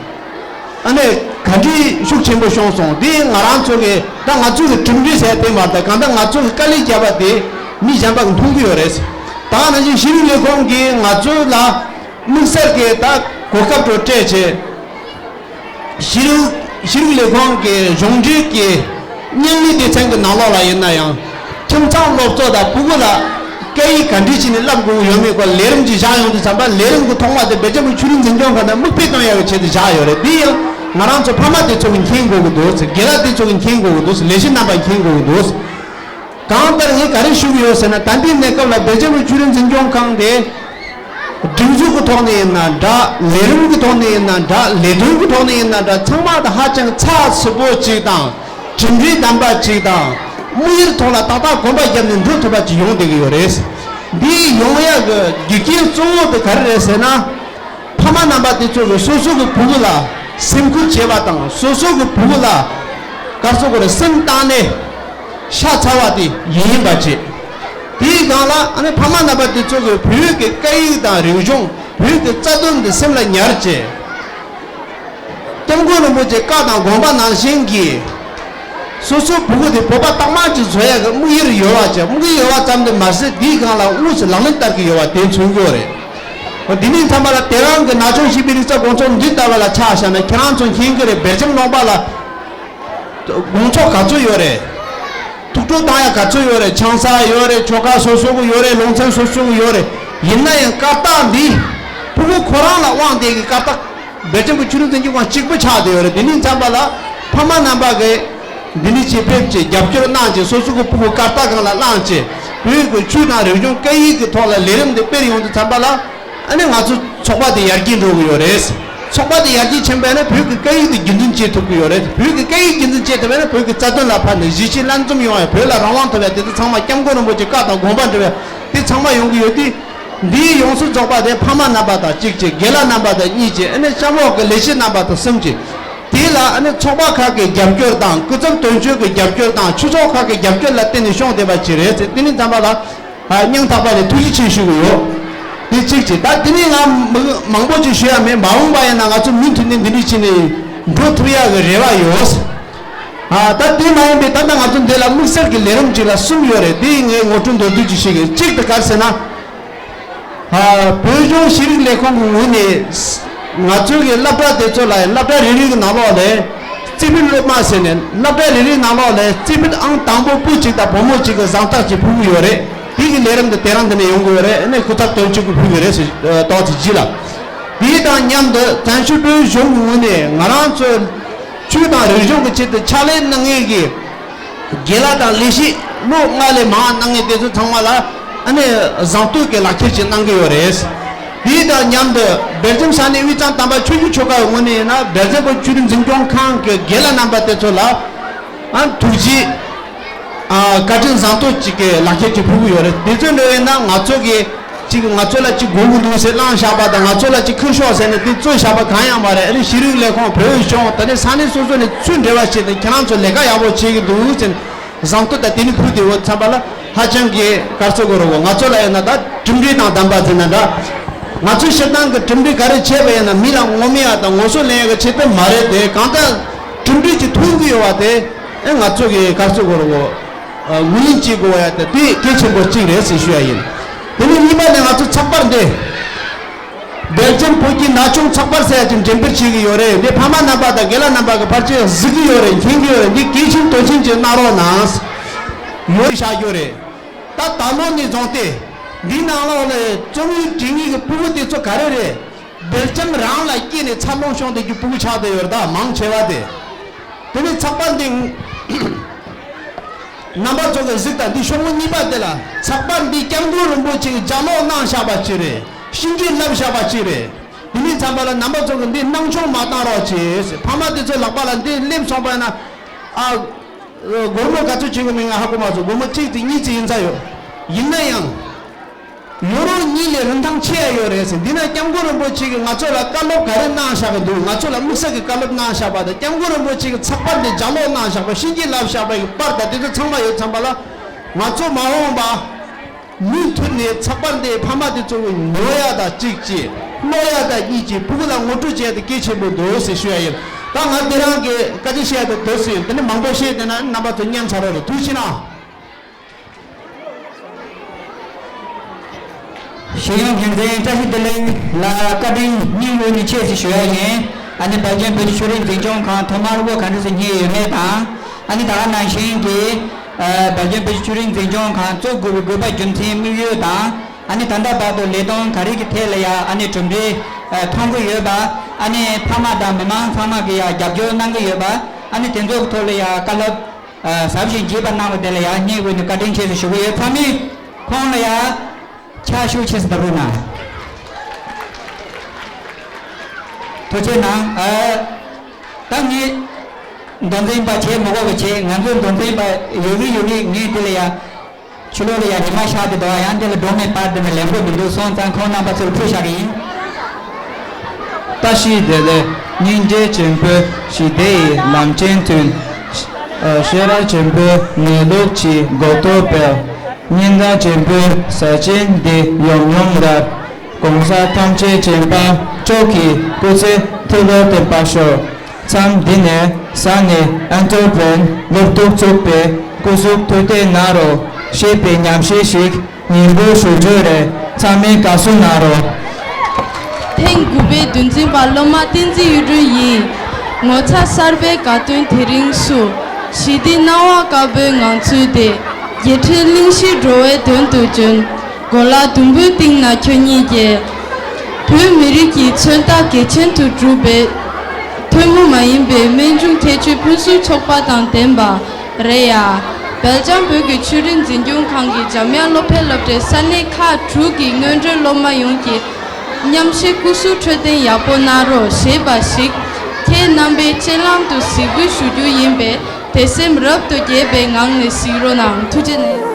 ཨ་ནི་ག་འདྲའི་ཤུགས་ཆེན་པོ་བྱུང་སོང་། དེ་ང་རང་ཚོ་གི་ད་ང་ཚོ་གི་གྲུབ་འབྲས་ཟེར་དེ་མ་གཏོགས། གང་ལྟར་ང་ཚོ་གི་དཀའ་ལས་བརྒྱབ་པ་དེ་མི་གཞན་པ་གིས་མཐོང་གི་ཡོད་རེད། ད་ནང་བཞིན་ཤེས་རིག་ལས་ཁུངས་ཀྱིས་ང་ཚོ་ལ་དམིགས་བསལ་གྱི་ད་གོ་སྐབས་དེ་སྤྲད་བྱས། ཤེས་རིག་ཤེས་རིག་ལས་ཁུངས་ཀྱི་གཞུང་འབྲེལ་གྱི་མཉམ་ལས་སྡེ་ཚན་གྱི་ནང་ལོགས་ལ་ཡིན་ན་ཡང་། ཁྱིམ་ཚང་སློབ་གཙོ་དང་ཕྲུ་གུ་ལ་སྐད་ཡིག་ག་འདྲས་བྱས་ནས་བསླབ་དགོས་ཀྱི་ཡོད་མེད་སྐོར་ལས་རིམ་ཅིག་བཞག་ཡོང་དུས་ཙམ་པ། ལས་རིམ་གྱི་ཐོག་མ་དེ་སྦེལ་ཇམ་བོད་ཆོས་རིག་འཛིན་སྐྱོང་ཁང་ནས་མིག་དཔེ་གཏོང་ཡག་གི་ཆེད་དུ་བཞག་ཡོད་རེད། དེ་ཡང་ང་རང་ཚོ་ཕ་མ་དེ་ཚོ་གིས་མཁྱེན་དགོས་ཀྱི་འདུག་དགེ་ལགས་དེ་ཚོ་གིས་མཁྱེན་དགོས་ཀྱི་འདུག་ལས་བྱེད་རྣམ་པས་མཁྱེན་དགོས་ཀྱི་འདུག་གང་ལྟར་ངས་ག་རེ་ཞུ་གི་ཡོད་ཟེར་ན། ད་ལྟའི་གནས་སྐབས་ལ་སྦེལ་ཇམ་བོད་ཆོས་རིག་འཛིན་སྐྱོང་ཁང་དེ། སྒྲིག་འཛུགས་ཀྱི་ཐོག་ནས་ཡིན་ན་འདྲ། ལས་རིམ་གྱི་ཐོག་ནས་ཡིན་ན་འདྲ། ལས་དོན་གྱི་ཐོག་ནས་ཡིན་ན་འདྲ། ཚང་མ་ད་ཧ་ཅང་ཚགས་ཚུད་པོ་ཅིག་དང་། གྲུབ་འབྲས་ལྡན་པ་ཅིག་དང་། དམིགས་ཡུལ་ཐོག་ལ་ཏག་ཏག་གོམ་པ་བརྒྱབ་ནས་འགྲོ་ཐུབ་པ་ཅིག་ཡོང་བསྡད་ཀྱི་ཡོད་རེད། འདི་ཡོང་ཡག་གི་རྒྱུ་རྐྱེན་གཙོ་བོ་དེ་ག་རེ་རེད་ཟེར་ན། ཕ་མ་རྣམ་པ་དེ་ཚོ་གིས་སོ་སོ་གི་ཕྲུ་གུ་ལ་སེམས་ཁུར་བྱེད་པ་དང་། སོ་སོ་གི་ཕྲུ་གུ་ལ་ག་རེ་ཟེར་དགོས་རེད། སེམས་བཏང་ནས་ཤ་ཚ་བ་དེ་ཡིན་ཡིན་པ་བྱེད། དེའི་སྒང་ལ་ཨ་ནི་ཕ་མ་རྣམ་པ་དེ་ཚོ་གིས་བོད་ཀྱི་སྐད་ཡིག་དང་རིག་གཞུང་། བོད་ཀྱི་རྩ་དོན་དེ་སེམས་ལ་ཉར་བྱས། སྐྱབས་མགོན་རིན་པོ་ཆེའི་བཀའ་དང་དགོངས་པ་ནང་བཞིན་གྱི། སོ་སོའི་ཕྲུ་གུ་དེ་བོད་པ་གཙང་མ་ཅིག་བཟོ་ཡག་གི་དམིགས་ཡུལ་ཡོད་པ་བྱས། དམིགས་ཡུལ་ཡོད་པ་ཙམ་དུ་མ་ཟད། དེའི་སྒང་ལ་དངོས་སུ་ལག་ལེན་བསྟར་གྱི་ཡོད་པ་དེ་མཚོན་གྱི་ཡོད་རེད། འོ་འདི་ནས་མཚམས་པ་ལ་དེ་རིང་གི་ན་ཆུང་བྱིས་པའི་རིག་རྩལ་དགོང་ཚོགས་འདི་ལྟ་བུ་ལ་ཆ་བཞག་ན། ཁྱེད་རང་ཚོ་མཁྱེན་གྱི་རེད། སྦེལ་ཇམ་ལུང་པ་ལ་དགོང་ཚོགས་ག་ཚོད་ཡོད་རེད། ཐུགས་སྤྲོ་བཏང་ཡག་ག་ཚོད་ཡོད་རེད། ཆང་ས་ཡོད་རེད། ཆོལ་ཁ་སོ་སོ་གི་ཡོད་རེད། ལུང་ཚན་སོ་སོ་གི་ཡོད་རེད། ཡིན་ན་ཡང་བཀའ་རྟགས་འདི་ཕྲུ་གུ་ཁོ་རང་ལ་དབང་བསྡད་ཀྱི་བཀའ་རྟགས། སྦེལ་ཇམ་གྱི་ཆོས་རིག་འཛིན་སྐྱོང་ཁང་གཅིག་པུ་ཆགས་བསྡད་ཡོད་རེད། འདི་ནས་མཚམས་པ་ལ་ཕ་མ་རྣམ་པ་གིས་འདི་ནས་ཅིག་ཕེབས་བྱས་རྒྱབ་སྐྱོར་གནང་བྱས། སོ་སོ་གི་ཕྲུ་གུ་བཀའ་རྟགས་སྒང་ལ་བླངས་བྱས། བོད་ཀྱི་ཆོས་དང་རིག་གཞུང་སྐད་ཡིག་གི་ཐོག་ལ་ལས་རིམ་འདི་སྤེལ་ཡོང་དུས་ཙམ་པ་ལ། ཨ་ནི་ང་ཚོ་ཚོགས་པ་དེ་ཡར་རྒྱས་འགྲོ་གི་ཡོད་རེད། ཚོགས་པ་དེ་ཡར་རྒྱས་ཕྱིན་པ་ཡིན་ན་བོད་ཀྱི་སྐད་ཡིག་དེ་རྒྱུན་འཛིན་བྱེད་ཐུབ་ཀྱི་ཡོད་རེད། བོད་ཀྱི་སྐད་ཡིག་རྒྱུན་འཛིན་བྱེད་ཐུབ་པ་ཡིན་ན་བོད་ཀྱི་རྩ་དོན་ལ་ཕན་ནས་གཞིས་བྱེས་སླར་འཛོམས་ཡོང་ཡ། བོད་ལ་རང་དབང་ཐོབ་ཡ། དེ་ཚོ་ཚང་མ་སྐྱབས་མགོན་རིན་པོ་ཆེའི་བཀའ་དང་དགོངས་པ་འགྲུབ་ཡ་དེ་ཚང་མ་ཡོང་གི་ཡོད་དེ། འདིའི་ཡོངས་སུ་རྫོགས་པ་དེ་ཕ་མ་རྣམ་པ་དང་གཅིག་བྱས། དགེ་ལགས་རྣམ་པ་དང་གཉིས་བྱས། ཨ་ནི་གཤམ་འོག་གི་ལས་བྱེད་རྣམ་པ་དང་གསུམ་བྱས། དེ་ལ་ཨ་ནི་ཚོགས་པ་ཁག་གི་རྒྱབ་སྐྱོར་དང་། སྐུ་ཚབ་དོན་གཅོད་ཀྱི་རྒྱབ་སྐྱོར་དང་། ཆོས་ཚོགས་ཁག་གི་རྒྱབ་སྐྱོར་ལ་བརྟེན་ནས་བྱུང་བསྡད་པ་ཅིག་རེད་ཟེར། དེ་ནི་ཚང་མ་ལ་ཨ་སྙིང་ཐག་པ་ནས་ཐུགས་རྗེ་ཆེ་ཞུ་གི་ཡོད། དེ་གཅིག་བྱས། ད་དེ་ནས་ང་མང་པོ་ཅིག་ཞུ་ཡ་མེད། མ་འོངས་པ་ཡིན་ན་ང་ཚོ་མུ་མཐུད་ནས་འདི་འདྲ་བྱས་ནས་འགྲོ་ཐུབ་ཡག་གི་རེ་བ་ཡོད། ཨ་ད་དེ་མ་ཡིན་པའི་ད་ལྟ་ང་ཚོ་འདི་ལ་དམིགས་བསལ་གྱི་ལས་རིམ་ཅིག་ལ་གསུམ་ཡོད་རེད། དེ་ངས་ངོ་སྤྲོད་མདོར་བསྡུས་ཅིག་བྱེད་གི། གཅིག་དེ་ག་རེ་ཟེར་ན། ཨ། བོད་ལྗོངས་ཤེས་རིག་ལས་ཁུངས་ཀྱི་ངོས་ནས་ང་ཚོའི་གི་སློབ་གྲྭ་དེ་ཚོ་ལ་སློབ་གྲྭ་རེ་རེ་གི་ནང་ལོགས་ལ་རྩིས་དཔེ་སློབ་མ་ཟེར་ནས་སློབ་གྲྭ་རེ་རེའི་ནང་ལོགས་ལ་རྩིས་དཔེ་ཨང་དང་པོ་བུ་གཅིག་དང་བུ་མོ་གཅིག་གི་གཟེངས་རྟགས་ཅིག་ཕུལ་གྱི་ཡོད་རེད། དེ་གི་ལས་རིམ་དེ་དེ་རིང་འདི་ནས་ཡོང་གི་ཡོད་རེད། ཨ་ནི་སྐུ་ཚབ་དོན་གཅོད་ཀྱིས་ཕུལ་གྱི་རེད་ཟེར་ཏོག་ཙམ་བརྗོད་ལ། དེ་དང་མཉམ་དུ་བཙན་བྱོལ་བོད་གཞུང་གི་ངོས་ནས་ང་རང་ཚོའི་ཆོས་དང་རིག་གཞུང་གི་ཆེད་དུ་ཕྱག་ལས་གནང་མཁན་གྱི་དགེ་ལགས་དང་ལས་བྱེད་ལོ་ལྔ་ལས་མང་གནང་མཁན་དེ་ཚོ་ཚང་མ་ལ་ཨ་ནི་གཟེངས་བསྟོད་ཀྱི་ལག་ཁྱེར་ཅིག་གནང་གི་ཡོད་རེད། དེ་དང་མཉམ་དུ་སྦེལ་ཇམ་ས་གནས་དབུས་གཙང་དམ་པ་ཆོས་ཀྱི་ཆོལ་ཁའི་ངོས་ནས་ཡིན་ན་སྦེལ་ཇམ་བོད་ཆོས་རིག་འཛིན་སྐྱོང་ཁང་གི་དགེ་ལགས་རྣམ་པ་དེ་ཚོ་ལ་ཨ་ཐུགས་རྗེ་ཨ་བཀའ་དྲིན་གཟེངས་བསྟོད་ཅིག་གི་ལག་ཁྱེར་ཅིག་ཕུལ་གྱི་ཡོད་རེད། དེ་ཚོ་འདྲ་བས་ན་ང་ཚོ་གི་ཅིག་ང་ཚོ་ལ་ཅིག་དགོས་ཀྱི་འདུག་ཟེར་བླངས་བཞག་པ་དང་ང་ཚོ་ལ་ཅིག་ཁུར་ཤོག་ཟེར་ནས་དེ་རྩོད་བཞག་པ་གང་ཡང་མ་རེད། ཨ་ནི་ཤེས་རིག་ལས་ཁུངས་བོད་གཞུང་ད་ནི་ས་གནས་སོ་སོ་ནས་ཚུར་འབྲེལ་བ་བྱས་ཏེ་ཁྱེད་རང་ཚོ་ལས་ཀ་ཡག་པོ་བྱེད་ཀྱི་འདུག་ཟེར་ནས་གཟེངས་བསྟོད་དང་དེ་ནི་ཕུལ་དེ་འོ་ཚང་པ་ལ་ཧ་ཅང་གི་དཀར་གསོ་དགོས་རེད་གོ། ང་ཚོ་ལ་ཡིན་ན་ད་གྲུབ་འབྲས་དང་ལྡན་པ་ཟེར་ན་འདྲ། ང་ཚོས་སྤྱིར་བཏང་གི་གྲུབ་འབྲས་ག་རེ་བྱས་པ་ཡིན་ན་མི་ལ་ངོམ་ཡ་དང་ངོ་སོ་ལེན་ཡ་གི་ཆེད་དུ་མ་རེད་དེ། གང་ལྟར་གྲུབ་འབྲས་ཀྱི་ཐོན་གྱི་ཡོད་པ་དེ་ཨེ་ང་ཚོ་གི་དཀར་གསོ་དགོས་རེད་གོ། ཨ། ངོས་ལེན་བྱེད་དགོས་ཡ་དེ་དེ་གལ་ཆེན་པོ་གཅིག་རེད་ཟེར་ཞུ་ཡ་ཡིན། དེ་ནས་གཉིས་པ་ནས་ང་ཚོ་ཚགས་པར་འདི་སྦེལ་ཇམ་བོད་ཀྱི་ན་ཆུང་ཚགས་པར་ཟེར་ཡ་ཅིག་འགྲེམས་སྤེལ་བྱེད་ཀྱི་ཡོད་རེད། འདི་ཕ་མ་རྣམ་པ་དང་དགེ་ལགས་རྣམ་པ་གི་ཕལ་ཆེར་གཟིགས་ཀྱི་ཡོད་རེད། མཁྱེན་གྱི་ཡོད་རེད། འདི་གལ་ཆེན་དོན་ཆེན་ཅིག་གནང་རོགས་གནང་། ཡོད་བཞག་རྒྱུ་རེད། ད་ད་ལོ་ནས་བཟུང་སྟེ་འདི་ནང་ལོགས་ལ་རྩོམ་ཡིག་འབྲི་མཁན་གྱི་ཕྲུ་གུ་དེ་ཚོ་ག་རེ་རེད། སྦེལ་ཇམ་རང་ལ་སྐྱེས་ནས་འཚར་ལོངས་བྱུང་བསྡད་རྒྱུ་ཕྲུ་གུ་ཆགས་བསྡད་ཡོད་རེད། ད་མང་ཆེ་བ་དེ། དེ་ནས་ཚགས་པར་འདི་རྣམ་པ་ཚོ་གིས་གཟིགས་དང་། འདི་ཤོག་ངོས་གཉིས་པ་དེ་ལ་ཚགས་པར་འདི་སྐྱབས་མགོན་རིན་པོ་ཆེ་གིས་ལྗགས་ཀློག་གནང་བཞག་པ་ཅིག་རེད། བཤིན་གྱིས་བརླབས་བཞག་པ་ཅིག་རེད། དེ་ནས་ཚང་མ་ལ་རྣམ་པ་ཚོ་གིས་འདི་སྣང་ཆུང་མ་བཏང་རོགས་བྱེད། ཕ་མ་དེ་ཚོའི་ལག་པ་ལ་འདི་སླེབས་སོང་པ་ཡིན་ན། ཨ། སྒོར་མོ་ག་ཚོད་བྱེད་དགོས་མིན་ང་ཧ་གོ་མ་སོང་། སྒོར་མོ་གཅིག་དེ་གཉིས་ཙམ་ཡིན་ས་ཡོད། ཡིན་ན་ཡང་། ཡོ་རོ་གཉིས་ལས་རིན་ཐང་ཆེ་ཡ་ཡོད་རེད་ཟེར། འདི་ན་སྐྱབས་མགོན་རིན་པོ་ཆེ་གིས་ང་ཚོ་ལ་བཀའ་སློབ་ག་རེ་གནང་བཞག་གི་འདུག་ང་ཚོ་ལ་དམིགས་བསལ་གྱི་བཀའ་སློབ་གནང་བཞག་པ་དང་། སྐྱབས་མགོན་རིན་པོ་ཆེ་གིས་ཚགས་པར་འདི་ལྗགས་ཀློག་གནང་བཞག་པ། བཤིན་གྱིས་བརླབས་བཞག་པ་ཡི་པར་དང་དེ་ཚོ་ཚང་མ་ཡོད་ཙམ་པ་ལ། ང་ཚོ་མ་འོངས་པ་མུ་མཐུད་ནས་ཚགས་པར་འདི་ཕ་མ་དེ་ཚོ་གིས་ཉོ་ཡ་དང་གཅིག་བྱས། ཀློག་ཡ་དང་གཉིས་བྱས། ཕྲུ་གུ་ལ་ངོ་སྤྲོད་བྱེད་ཡ་དེ་གལ་ཆེན་པོ་འདུག་ཟེར་ཞུ་ཡ་ཡིན། ད་ང་དེ་རང་གི་བཀའ་དྲིན་ཆེ་ཡ་དེ་འདོད་ཟིན། དེ་ནི་མང་པོ་བཤད་དེ་ན་རྣམ་པ་ཚོ་ཉན་ཚར་བ་རེད། ཐུགས་རྗེ་གནང་། ཤེས་ཡོན་འགན་འཛིན་བཀྲ་ཤིས་བདེ་ལེགས་ལ་བཀའ་དྲིན་སྙིང་དབུས་ནས་ཆེ་ཞེས་ཞུ་ཡ་ཡིན། ཨ་ནི་སྦེལ་ཇམ་བོད་ཀྱི་ཆོས་རིག་འཛིན་སྐྱོང་ཁང་ཐོག་མར་སྒོ་ག་འདྲ་ཞིག་ཕྱེ་ཡོད་མེད་དང་། ཨ་ནི་ད་ག་ནང་བཞིན་གྱི་ཨ་སྦེལ་ཇམ་བོད་ཀྱི་ཆོས་རིག་འཛིན་སྐྱོང་ཁང་བཙུགས་དགོས་པའི་དགོས་པ། རྒྱུ་མཚན། དམིགས་ཡུལ་དང་། ཨ་ནི་ད་ལྟ་བར་དུ་ལས་དོན་ག་རེ་གི་ཐད་ལ་ཡ་ཨ་ནི་གྲུབ་འབྲས་ཨ་ཐོན་གྱི་ཡོད་པ། ཨ་ནི་ཕ་མ་དང་མི་མང་ཚང་མ་གིས་ཡ་རྒྱབ་སྐྱོར་གནང་གི་ཡོད་པ། ཨ་ནི་དེ་ཚོ་གི་ཐོག་ལ་ཡ་བཀའ་སློབ་ཨ་ཟབ་ཞིང་རྒྱས་པ་གནང་བ་དེ་ལ་ཡ་སྙིང་དབུས་ནས་བཀའ་དྲིན་ཆེ་ཞེས་ཞུ་གི་ཡོད། ཚང་མས་ཁོང་ལ་ཡ་ཕྱག་ཤུགས་ཆེ་ཙམ་བརྡབ་རོགས་གནང་། ཐུགས་རྗེ་གནང་། ཨ་ད་ངས་མདོ་འཛིན་པ་བྱེད་མི་དགོས་པ་བྱས། ང་ཚོའི་མདོ་འཛིན་པ་ཡོད་གི་ཡོད་གི། ངས་དེ་ལ་ཡ་ཕྱི་ལོགས་ལ་ཡ་ཉི་མ་ཤར་ཏེ་འདུག་ཡང་དེ་ལ་སྒྲོན་མེ་སྤར་དེ་ནས་ལེན་དགོས་མི་འདུག་སོང་ཙང་ཁོང་རྣམ་པ་ཚོར་ཕུལ་བཞག་གི་ཡིན། བཀྲ་ཤིས་བདེ་ལེགས། སྙིང་རྗེ་ཆེན་པོས་ཞི་བདེ་ཡི་ལམ་ཆེན་མཐུན། ཤེས་རབ་ཆེན་པོས་གནས་ལུགས་ཀྱི་གོ་རྟོགས་སྤེལ། སྙན་གྲགས་ཆེན་པོས་ས་ཆེན་འདི་ཡོམ་ཡོམ་རལ། གོང་ས་ཐམས་ཅད་མཁྱེན་པ་མཆོག་གི་སྐུ་ཚེ་མཐོ་རུ་བརྟན་པར་ཤོག་མཚམས་འདི་ནས་ས་གནས་ཨན་ཏོ་པན་སློབ་ཕྲུག་ཚོགས་པས་སྐུ་གཟུགས་ཐུགས་གཏད་གནང་རོགས་ཞེས་པའི་ཉམས་ཞིབ་ཞིག་སྙན་འབུལ་ཞུ་རྒྱུ་རེད། ཚང་མས་དགའ་བསུ་གནང་རོགས། ཐེངས་དགུ་པའི་འདུ་འཛིན་པ་སློབ་མ་བསྟན་འཛིན་གཡུ་སྒྲོན་ཡིན། ངོ་ཚ་གསར་པའི་དགའ་སྟོན་དེ་རིང་སུ། ཞི་བདེའི་སྣང་བ་དཀར་པོའི་ངང་ཚུལ་དེ། རྒྱལ་ཕྲན་གླིང་བཞིའི་འགྲོ་བའི་དོན་དུ་བྱོན། གོ་ལ་ཟླུམ་པོའི་གཏིང་ན་ཁྱོད་ཉིད་ཀྱིས། བོད་མི་རིགས་ཀྱི་མཚོན་རྟགས་གལ་ཆེན་དུ་གྲུབ་པའི། ཐུན་མོང་མ་ཡིན་པའི་རྨད་བྱུང་ཁྱད་ཆོས་ཕུན་སུམ་ཚོགས་པ་དང་ལྡན་པ་རེད་ཡ། སྦེལ་ཇམ་བོད་ཀྱི་ཆོས་རིག་འཛིན་སྐྱོང་ཁང་གི་འཇམ་དབྱངས་སློབ་གྲྭའི་སློབ་གྲྭའི་ས་གནས་ཁག་དྲུག་གི་སྔོན་འགྲོའི་སློབ་མ་ཡོངས་ཀྱིས་མཉམ་ཞུགས་སྐུ་གཟུགས་འཕྲོད་བསྟེན་ཡག་པོ་གནང་རོགས་ཞེས་པ་ཞིག་ཁྱེད་རྣམ་པའི་སྤྱན་ལམ་དུ་གཟིགས་འབུལ་ཞུ་རྒྱུ་ཡིན་པས། དད་སེམས་རབ་ཏུ་དགྱེས་པའི་ངང་ནས་གཟིགས་རོགས་གནང་། ཐུགས་རྗེ་གནང་།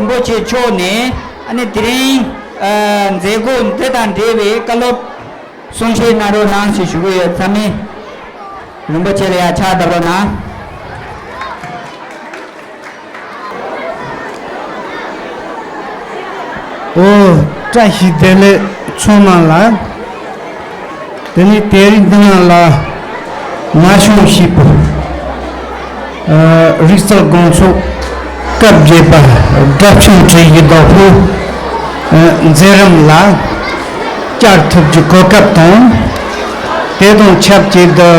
པོ་ཆེ་མཆོག་ནས་ཨ་ནི་དེ་རིང་ཨ་མཛད་སྒོ་འདི་དང་འབྲེལ་བའི་བཀའ་སློབ་གསུང་བཤད་གནང་རོགས་གནང་ཞེས་ཞུ་གི་ཡོད། ཚང་མས་རིན་པོ་ཆེ་ལ་ཡ་ཕྱག་བརྡབ་རོགས་གནང་། ཨོ། བཀྲ་ཤིས་བདེ་ལེགས་ཚང་མ་ལ། དེ་ནས་དེ་རིང་འདི་ན་ལ་ན་ཆུང་བྱིས་པ་ཨ་རིག་རྩལ་དགོང་ཚོགས་སྐབས་བརྒྱད་པ་སྒྲ་ཆེམས་འབྲི་གཞིའི་བདག་པོ་ཨ་མཛད་རིམ་ལ་བཅར་ཐུབ་རྒྱུའི་གོ་སྐབས་དང་། དེ་དང་ཆབས་ཅིག་ཏུ་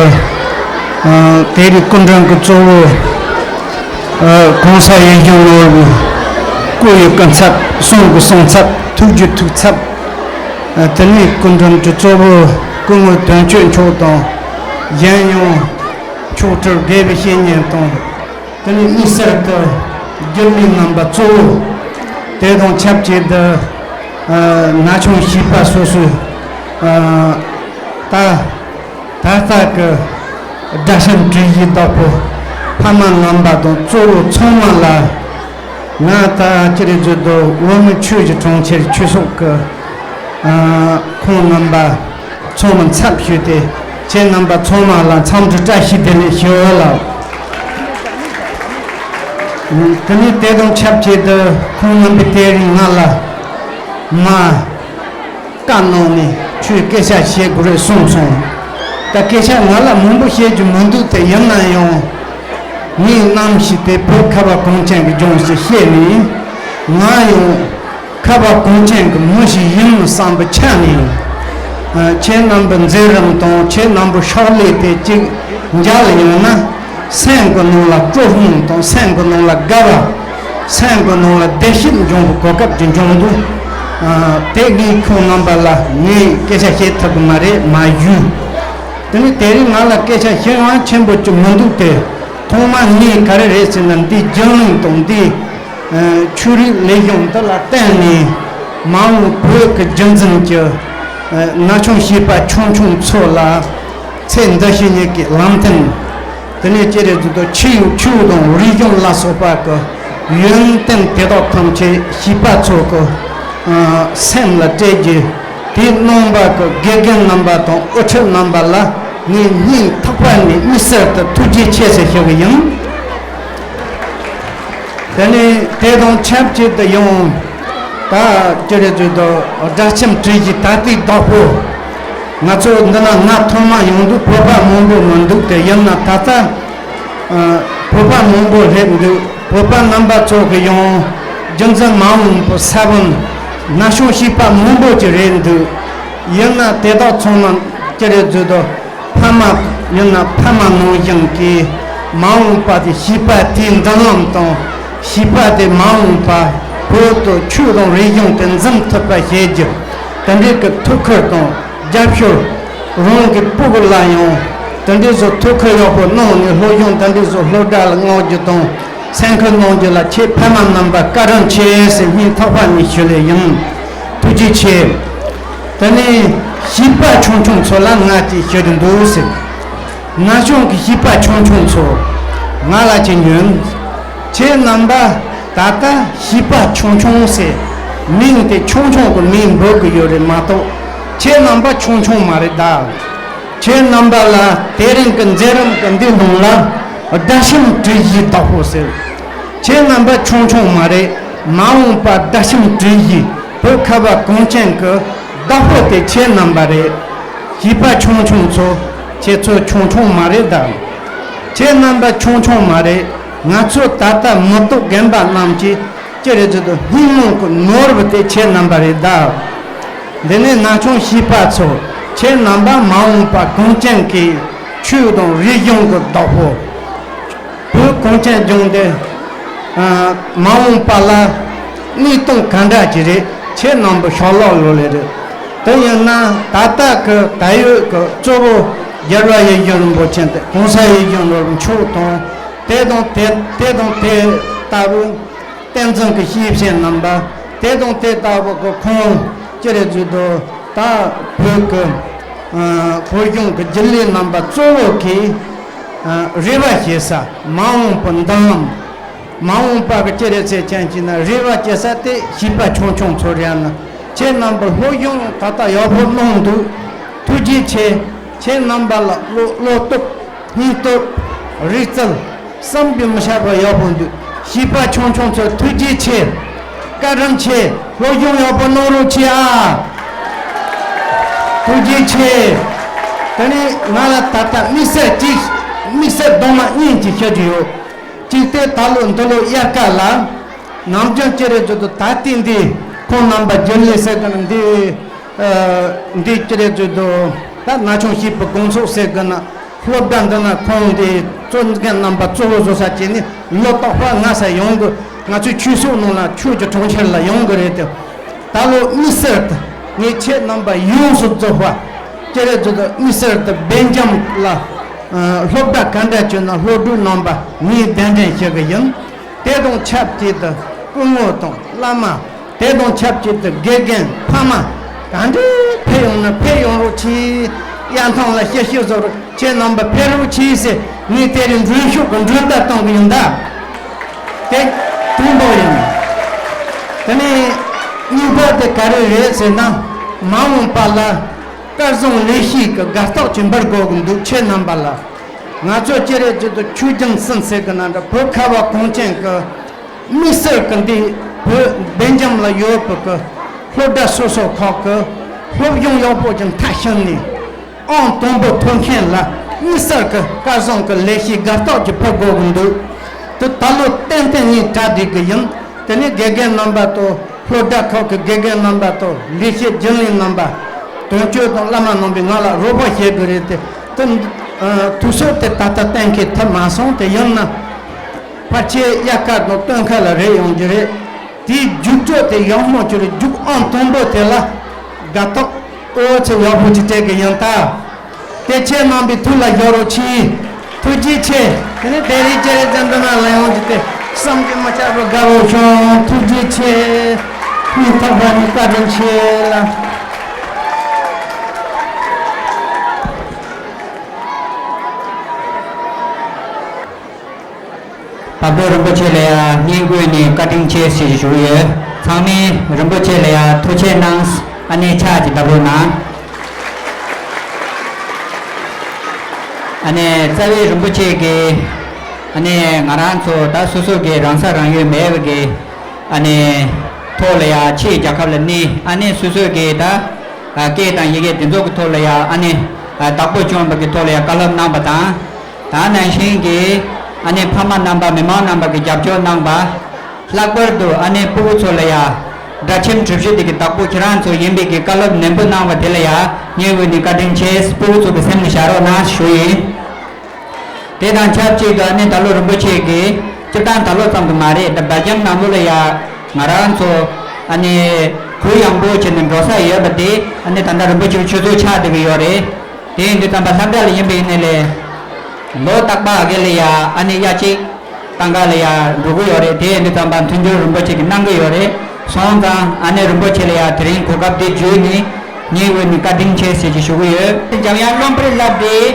ཨ་དེ་རིང་སྐུ་མགྲོན་གྱི་གཙོ་བོ་ཨ་གོང་ས་ཡིད་བཞིན་ནོར་བུའི་སྐུ་ཡི་སྐུ་ཚབ། གསུང་གི་གསུང་ཚབ། ཐུགས་རྒྱུད་ཐུགས་ཚབ། ཨ་དེ་ནས་སྐུ་མགྲོན་གྱི་གཙོ་བོ་སྐུ་ངོ་དོན་གཅོད་མཆོག་དང་། གཞན་ཡང་ཆོག་སྤྲུལ་དགེ་བའི་བཤེས་གཉེན་དང་། དེ་ནས་དམིགས་བསལ་དུ་རྒྱུད་སྨིན་རྣམ་པ་གཙོ་བོ། དེ་དང་ཆབས་ཅིག་ཏུ་ཨ་ན་ཆུང་བྱིས་པ་སོ་སོའི་ཨ་ད་ད་ལྟ་གི་སྒྲ་ཆེམས་འབྲི་གཞིའི་བདག་པོ་ཕ་མ་རྣམ་པ་དང་གཙོ་བོ་ཚང་མ་ལ། ང་ད་ཅི་རེད་ཟེར་དུས་འོལ་མོ་ཆོས་ཀྱི་གྲོང་ཁྱེར་ཆོས་ཚོགས་ཀྱི་ཨ་ཁོང་རྣམ་པ་ཚང་མ་འཚམས་ཞུས་ཏེ། ཁྱེད་རྣམ་པ་ཚང་མ་ལ་འཚམས་འདྲི་བཀྲ་ཤིས་བདེ་ལེགས་ཞུ་ལགས། དེ་ནས་དེ་དང་ཆབས་ཅིག་ཏུ་ཁོང་རྣམ་པས་དེ་རིང་ང་ལ་མ་བཀའ་གནང་ནས་ཁྱོད་སྐད་ཆ་བཤད་དགོས་རེད་གསུངས་སོང་། ད་སྐད་ཆ་ང་ལ་མང་པོ་བཤད་རྒྱུ་མི་འདུག་སྟེ། ཡིན་ན་ཡང་ངས་ནམ་ཞིག་དེ་བོད་ཁ་བ་གངས་ཅན་གྱི་ལྗོངས་སུ་བཤད་ནས། ང་ཡང་ཁ་བ་གངས་ཅན་གྱི་མི་ཞིག་ཡིན་བསམ་པའི་ཆ་ནས། ཨ་ཁྱེད་རྣམ་པའི་མཛད་རིམ་དང་ཁྱེད་རྣམ་པའི་ཕྱག་ལས་དེ་གཅིག་མཇལ་ཡོང་ན། སེམས་ཀྱི་ནང་ལ་སྤྲོ་སྣང་དང་། སེམས་ཀྱི་ནང་ལ་དགའ་བ། སེམས་ཀྱི་ནང་ལ་བདེ་སྐྱིད་འབྱུང་བའི་གོ་སྐབས་ཅིག་འབྱུང་འདུག། ཨ་དེ་ངས་ཁོང་རྣམ་པ་ལ་ངས་སྐད་ཆ་བཤད་ཐུབ་ཀྱི་མ་རེད། མ་ཞུས། དེ་ནས་དེ་རིང་ང་ལ་སྐད་ཆ་བཤད་དབང་ཆེན་པོ་ཅིག་མི་འདུག་སྟེ། ཐོག་མ་ངས་ག་རེ་རེད་ཟེར་ན། འདི་རྒྱུན་ལས་དང་འདི་ཨ་ཆོས་རིག་ལས་གཞུང་འདི་ལ་བརྟེན་ནས་མ་འོངས་བོད་ཀྱི་རྒྱུན་འཛིན་གྱི་ཨ་ན་ཆུང་བྱིས་པ་ཆུང་ཆུང་ཚོ་ལ་ཚེ་འདི་ཕྱི་གཉིས་ཀྱི་ལམ་སྟོན། དེ་ནས་ཅི་རེད་ཟེར་དུས་ཆོས་ཆོས་དང་རིག་གཞུང་ལ་སོགས་པ་གི་ཡོན་ཏན་དེ་དག་ཐམས་ཅད་བྱིས་པ་ཚོ་གི་ཨ་སེམས་ལ་སྤྲད་རྒྱུ། དེའི་གནང་བ་གི་དགེ་རྒན་རྣམ་པ་དང་དབུ་ཁྲིད་རྣམ་པ་ལ་ངས་སྙིང་ཐག་པ་ནས་དམིགས་བསལ་དུ་ཐུགས་རྗེ་ཆེ་ཟེར་ཞུ་གི་ཡིན། དེ་ནས་དེ་དང་ཆབས་ཅིག་ཏུ་ཡང་ད་ཅི་རེད་ཟེར་དུས་སྒྲ་ཆེམས་འབྲི་གཞིའི་ད་ལྟའི་བདག་པོ། ང་ཚོ་འདི་ན་ང་ཐོག་མ་ཡོང་དུས་བོད་པ་མང་པོ་མི་འདུག་སྟེ། ཡིན་ན་ད་ལྟ་ཨ་བོད་པ་མང་པོ་སླེབས་འདུག། བོད་པ་རྣམ་པ་ཚོ་གི་ཡང་རྒྱུན་འཛིན་མ་འོངས་པའི་ས་བོན་ན་ཆུང་བྱིས་པ་མང་པོ་ཅིག་རེད་འདུག། ཡིན་ན་དེ་དག་ཚང་མ་ཅི་རེད་ཟེར་དུས་ཕ་མ་ཡིན་ན་ཕ་མ་ནང་བཞིན་གྱི་མ་འོངས་པ་དེ་བྱིས་པ་དེའི་མདུན་ལམ་དང་། བྱིས་པ་དེ་མ་འོངས་པ་བོད་དུ་ཆོས་དང་རིག་གཞུང་དེ་འཛིན་ཐུབ་པ་བྱེད་རྒྱུ། དེ་འདྲའི་གི་ཐུགས་ཁུར་དང་རྒྱབ་སྐྱོར། རང་གི་སྤུ་གུ་ལ་ཡང་དེ་འདྲའི་བཟོ་ཐུགས་ཁུར་ཡག་པོ་གནང་ནས་སློབ་སྦྱོང་དེ་འདྲའི་བཟོ་སློབ་གྲྭ་ལ་མངགས་རྒྱུ་དང་། སེམས་ཁུར་གནང་རྒྱུ་ལ་ཁྱེད་ཕ་མ་རྣམ་པ་བཀའ་དྲིན་ཆེ་ཟེར་སྙིང་ཐག་པ་ནས་ཞུ་ལེ་ཡིན། ཐུགས་རྗེ་ཆེ། དེ་ནས་བྱིས་པ་ཆུང་ཆུང་ཚོ་ལ་ང་ཅིག་ཞུ་རྒྱུ་འདུག་ཟེར། ན་ཆུང་གི་བྱིས་པ་ཆུང་ཆུང་ཚོ། ང་ལ་ཅིག་ཉོན། ཁྱེད་རྣམ་པ་ད་ལྟ་བྱིས་པ་ཆུང་ཆུང་ཟེར་མིང་དེ་ཆུང་ཆུང་གི་མིང་འབོད་གི་ཡོད་རེད་མ་གཏོགས། ཁྱེད་རྣམ་པ་ཆུང་ཆུང་མ་རེད་ད། ཁྱེད་རྣམ་པ་ལ་དེ་རིང་གི་མཛད་རིམ་གི་འདི་ནང་ལ་སྒྲ་ཆེམས་འབྲི་གཞིའི་བདག་པོ་ཟེར། ཁྱེད་རྣམ་པ་ཆུང་ཆུང་མ་རེད། མ་འོངས་པ་སྒྲ་ཆེམས་འབྲི་གཞི་བོད་ཁ་བ་གངས་ཅན་གི་བདག་པོ་དེ་ཁྱེད་རྣམ་པ་རེད། བྱིས་པ་ཆུང་ཆུང་ཚོ། ཁྱེད་ཚོ་ཆུང་ཆུང་མ་རེད་ད། ཁྱེད་རྣམ་པ་ཆུང་ཆུང་མ་རེད། ང་ཚོ་ད་ལྟ་མི་ཐོག་རྒན་པ་རྣམས་ཀྱི་ཅི་རེད་ཟེར་དུས་སྙིང་རླུང་གི་ནོར་བུ་དེ་ཁྱེད་རྣམ་པ་རེད་ད། འདི་ནས་ན་ཆུང་བྱིས་པ་ཚོ། ཁྱེད་རྣམ་པ་མ་འོངས་པ་གངས་ཅན་གྱི་ཆོས་དང་རིག་གཞུང་གི་བདག་པོ། བོད་གངས་ཅན་ལྗོངས་འདི་ཨ་མ་འོངས་པ་ལ་གནས་སྟངས་ག་འདྲ་ཅིག་རེད། ཁྱེད་རྣམ་པ་ཤོག་ལོག་ལོ་ལེ་རེད། དེ་ཡིན་ན་ད་ལྟ་གི་ད་ཡོད་གི་གཙོ་བོ་རྒྱལ་བ་ཡིད་བཞིན་རིན་པོ་ཆེ་དང་གོང་ས་ཡིད་བཞིན་ནོར་བུ་མཆོག་དང་། དེ་དང་དེ་དེ་དང་དེ་ལྟ་བུ། བསྟན་འཛིན་གྱི་སྐྱེས་ཆེན་རྣམ་པ། དེ་དང་དེ་ལྟ་བུ་གི་ཁོང་ཅི་རེད་ཟེར་དུས་ད་བོད་ཀྱི་ཨ་བོད་གཞུང་གི་རྒྱུན་ལས་རྣམ་པ་གཙོ་བོ་གིས་ཨ་རེ་བ་བྱེད་ས། མ་འོངས་པའི་མདུན་ལམ། མ་འོངས་པ་གི་སྤྱི་རེ་ཚེ་ཅན་གྱི་ན་རེ་བ་བཅད་ས་དེ་བྱིས་པ་ཆུང་ཆུང་ཚོར་ཡང་ན་ཁྱེད་རྣམ་པ་སློབ་སྦྱོང་ད་ལྟ་ཡག་པོ་གནང་འདུག་ཐུགས་རྗེ་ཆེ། ཁྱེད་རྣམ་པ་ལ་བློ་བློ་སྟོབས་སྙིང་སྟོབས་རིག་རྩལ་བསམ་གྱིས་མི་ཁྱབ་པ་ཡག་པོ་འདུག་བྱིས་པ་ཆུང་ཆུང་ཚོར་ཐུགས་རྗེ་ཆེ། བཀའ་དྲིན་ཆེ། སློབ་སྦྱོང་ཡག་པོ་གནང་རོགས་གྱིས་ཨ། ཐུགས་རྗེ་ཆེ། དེ་ནས་ང་ལ་ད་ལྟ་དམིགས་བསལ་གཅིག་དམིགས་བསལ་གདམས་ངག་གཉིས་ཅིག་བཤད་རྒྱུ་ཡོད། གཅིག་དེ་ད་ལོ་འདི་ལོ་དབྱར་ཁ་ལ་ནམ་རྒྱུན་ཅི་རེད་ཟེར་དུས་ད་ལྟའི་འདི་ཁོང་རྣམ་པ་རྒྱུན་ལས་ཟེར་གི་ན་འདི་ཨ་འདི་ཅི་རེད་ཟེར་དུས་ད་ན་ཆུང་སྐྱེས་བུ་དགོང་ཚོགས་ཟེར་གི་ན་སློབ་གྲྭ་འདི་ན་ཁོང་འདི་གཙོ་འགན་རྣམ་པ་གཙོ་བོ་བཟོ་ས་བྱས་ནས་ལོ་རྟག་པར་ང་ས་ཡོང་གི། ང་ཚོའི་ཆོས་ཚོགས་ནང་ལ་ཆོས་ཀྱི་གྲོང་ཁྱེར་ལ་ཡོང་གི་རེད་དེ། ད་ལོ་དམིགས་བསལ་དུ་ངས་ཁྱེད་རྣམ་པ་ཡོངས་སུ་རྫོགས་པ་ཅི་རེད་ཟེར་དུས་དམིགས་བསལ་དུ་སྦེལ་ཇམ་ལ་ཨ་སློབ་གྲྭ་ག་འདྲ་བྱོས་ན་སློབ་ཕྲུག་རྣམ་པ་ངས་གདན་འདྲེན་ཞུ་གི་ཡིན། དེ་དང་ཆབས་ཅིག་ཏུ་སྐུ་ངོ་དང་བླ་མ། དེ་དང་ཆབས་ཅིག་ཏུ་དགེ་རྒན་ཕ་མ། ག་འདྲས་ཕེབས་ཡོང་ན་ཕེབས་ཡོང་རོགས་གྱིས། གཡའ་ཐང་ལ་ཤི་ཤི་བཟོ་རོགས་ཁྱེད་རྣམ་པ་ཕེབས་རོགས་གྱིས་ཟེར་ངས་དེ་རིང་མགྲོན་ཤོག་གི་མགྲོན་བརྡ་གཏོང་གི་ཡིན་ད། དེ་དང་པོ་ཡིན། དེ་ནས་གཉིས་པ་དེ་ག་རེ་རེད་ཟེར་ན། མ་འོངས་པ་ལ་སྐལ་བཟང་ལེགས་བཤད་ཀྱི་དགའ་རྟགས་ཅིག་འབུལ་དགོས་ཀྱི་འདུག་ཁྱེད་རྣམ་པ་ལ། ང་ཚོ་སྤྱི་རེ་ཅིག་ཏུ་ཆོས་རྒྱུན་གསུམ་ཟེར་གི་ན་འདྲ་བོད་ཁ་བ་གངས་ཅན་གྱི་དམིགས་བསལ་གྱི་འདི་བོད་སྦེལ་ཇམ་ལ་ཡོད་པའི་གི་སློབ་གྲྭ་སོ་སོ་ཁག་གི་སློབ་སྦྱོང་ཡག་པོ་ཅིག་མཐར་ཕྱིན་ནས་ཨང་དང་པོ་ཐོན་མཁན་ལ་དམིགས་བསལ་གྱི་སྐལ་བཟང་གི་ལེགས་བཤད་དགའ་རྟགས་ཀྱི་ཕུལ་དགོས་ཀྱི་འདུག་དེ་ད་ལོ་ཏན་ཏན་ངས་གྲ་སྒྲིག་གི་ཡིན། དེ་ནས་དགེ་རྒན་རྣམ་པ་དང་སློབ་གྲྭ་ཁག་གི་དགེ་རྒན་རྣམ་པ་དང་ལས་བྱེད་རྒྱུན་ལས་རྣམ་པ། དོན་གཅོད་དང་བླ་མ་རྣམ་པས་ང་ལ་རོགས་པ་བྱེད་དགོས་རེད་དེ། དེ་ཨ་དུས་ཚོད་དེ་ད་ལྟ་གཏན་འཁེལ་ཐུབ་མ་སོང་། དེ་ཡིན་ན་ཕལ་ཆེར་དབྱར་ཁ་དང་སྟོན་ཁ་ལ་རེད་ཡོང་རྒྱུ་རེད། དེའི་མཇུག་སྒྲིལ་དེ་ཡག་མོ་གྱུར་རེད། མཇུག་ཨང་དང་པོ་དེ་ལ་དགའ་ཐག་ཨོ་ཚེ་ཡག་པོ་ཅིག་སྤྲད་གི་ཡིན་ད། དེ་ཁྱེད་རྣམ་པའི་ཐུགས་ལ་བཞག་རོགས་གྱིས། ཐུགས་རྗེ་ཆེ། དེ་ནས་དེ་རིང་སྤྱི་རེ་ཅན་དུ་ན་ལ་ཡོང་རྒྱུ་དེ་བསམ་གྱིས་མི་ཁྱབ་པར་དགའ་བོ་བྱུང་། ཐུགས་རྗེ་ཆེ། སྙིང་ཐག་པ་ནས་བཀའ་དྲིན་ཆེ་ལ། བཀའ་བློན་རིན་པོ་ཆེ་ལ་ཡང་སྙིང་དབུས་ནས་བཀའ་དྲིན་ཆེ་ཞེས་ཞུ་གི་ཡོད། ཚང་མས་རིན་པོ་ཆེ་ལ་ཡང་ཐུགས་ཆེ་གནང་། ཨ་ནེ་ཕྱག་ཅིག་བརྡབ་རོགས་གནང་། ཨ་ནེ་རྩ་བའི་རིན་པོ་ཆེ་གིས་ཨ་ནེ་ང་རང་ཚོ་ད་སོ་སོ་གི་རང་ས་རང་ཡུལ་མེད་པ་གི་ཨ་ནེ་ཐོག་ལ་ཡང་ཕྱིའི་རྒྱལ་ཁབ་ལ་གནས། ཨ་ནེ་སོ་སོ་གི་ད་སྐད་དང་ཡི་གེ་དེ་ཚོ་གི་ཐོག་ལ་ཡང་ཨ་ནེ་བདག་པོ་བཅོམ་པ་གི་ཐོག་ལ་ཡང་བཀའ་སློབ་གནང་པ་དང་། ད་ནང་བཞིན་གྱི་ཨ་ནེ་ཕ་མ་རྣམ་པ་མི་མང་རྣམ་པ་གི་རྒྱབ་སྐྱོར་གནང་པ། ལྷག་པར་དུ་ཨ་ནེ་སྤུ་གུ་ཚོ་ལ་ཡང་སྒྲ་ཁྱིམ་གྲུ་བཞི་དེ་གི་བདག་པོ་ཁྱེད་རང་ཚོ་ཡིན་པའི་གི་བཀའ་སློབ་ནན་པོ་གནང་བ་དེ་ལ་ཡང་ངའི་ངོས་ནས་བཀའ་དྲིན་ཆེ། སྤུ་གུ་ཚོ་གི་སེམས་ལ་བཞག་རོགས་གནང་ཞུ་ཡིན། དེ་དང་ཆབས་ཅིག་ཏུ་ཨ་ནེ་ད་ལོ་རིན་པོ་ཆེ་གིས་སྤྱིར་བཏང་ད་ལོ་ཙམ་དུ་མ་རེད། ད་སྦེལ་ཇམ་ནང་ལོགས་ལ་ཡང་ང་རང་ཚོ་ཨ་ནེ་གུ་ཡངས་པོ་བྱས་ནས་འགྲོ་ས་ཡོད་པ་དེ་ཨ་ནེ་ད་ལྟ་རིན་པོ་ཆེ་གི་ཆུ་ཚོད་ཆགས་བསྡད་ཀྱི་ཡོད་རེད། དེ་ཡིན་དུས་ཙམ་པ་སློབ་གྲྭ་ལ་ཡིན་པ་ཡིན་ནའི་ལས་ལོ་རྟག་པར་ཨ་གེ་ལ་ཡ་ཨ་ནེ་དབྱར་གཅིག་ཏང་ག་ལ་ཡ་འགྲོ་གི་ཡོད་རེད། དེ་ཡིན་དུས་ཙམ་པ་མཐུན་འགྱུར་རིན་པོ་ཆེ་གིས་གནང་གི་ཡོད་རེད། སོང་ཙང་ཨ་ནེ་རིན་པོ་ཆེ་ལ་ཡ་དེ་རིང་གོ་སྐབས་འདི་བརྒྱུད་ནས་ངའི་ངོས་ནས་བཀའ་དྲིན་ཆེ་ཟེར་གྱི་ཞུ་གི་ཡོད། འཇམ་དབྱངས་བློ་འཕེལ་ལགས་ཀྱིས་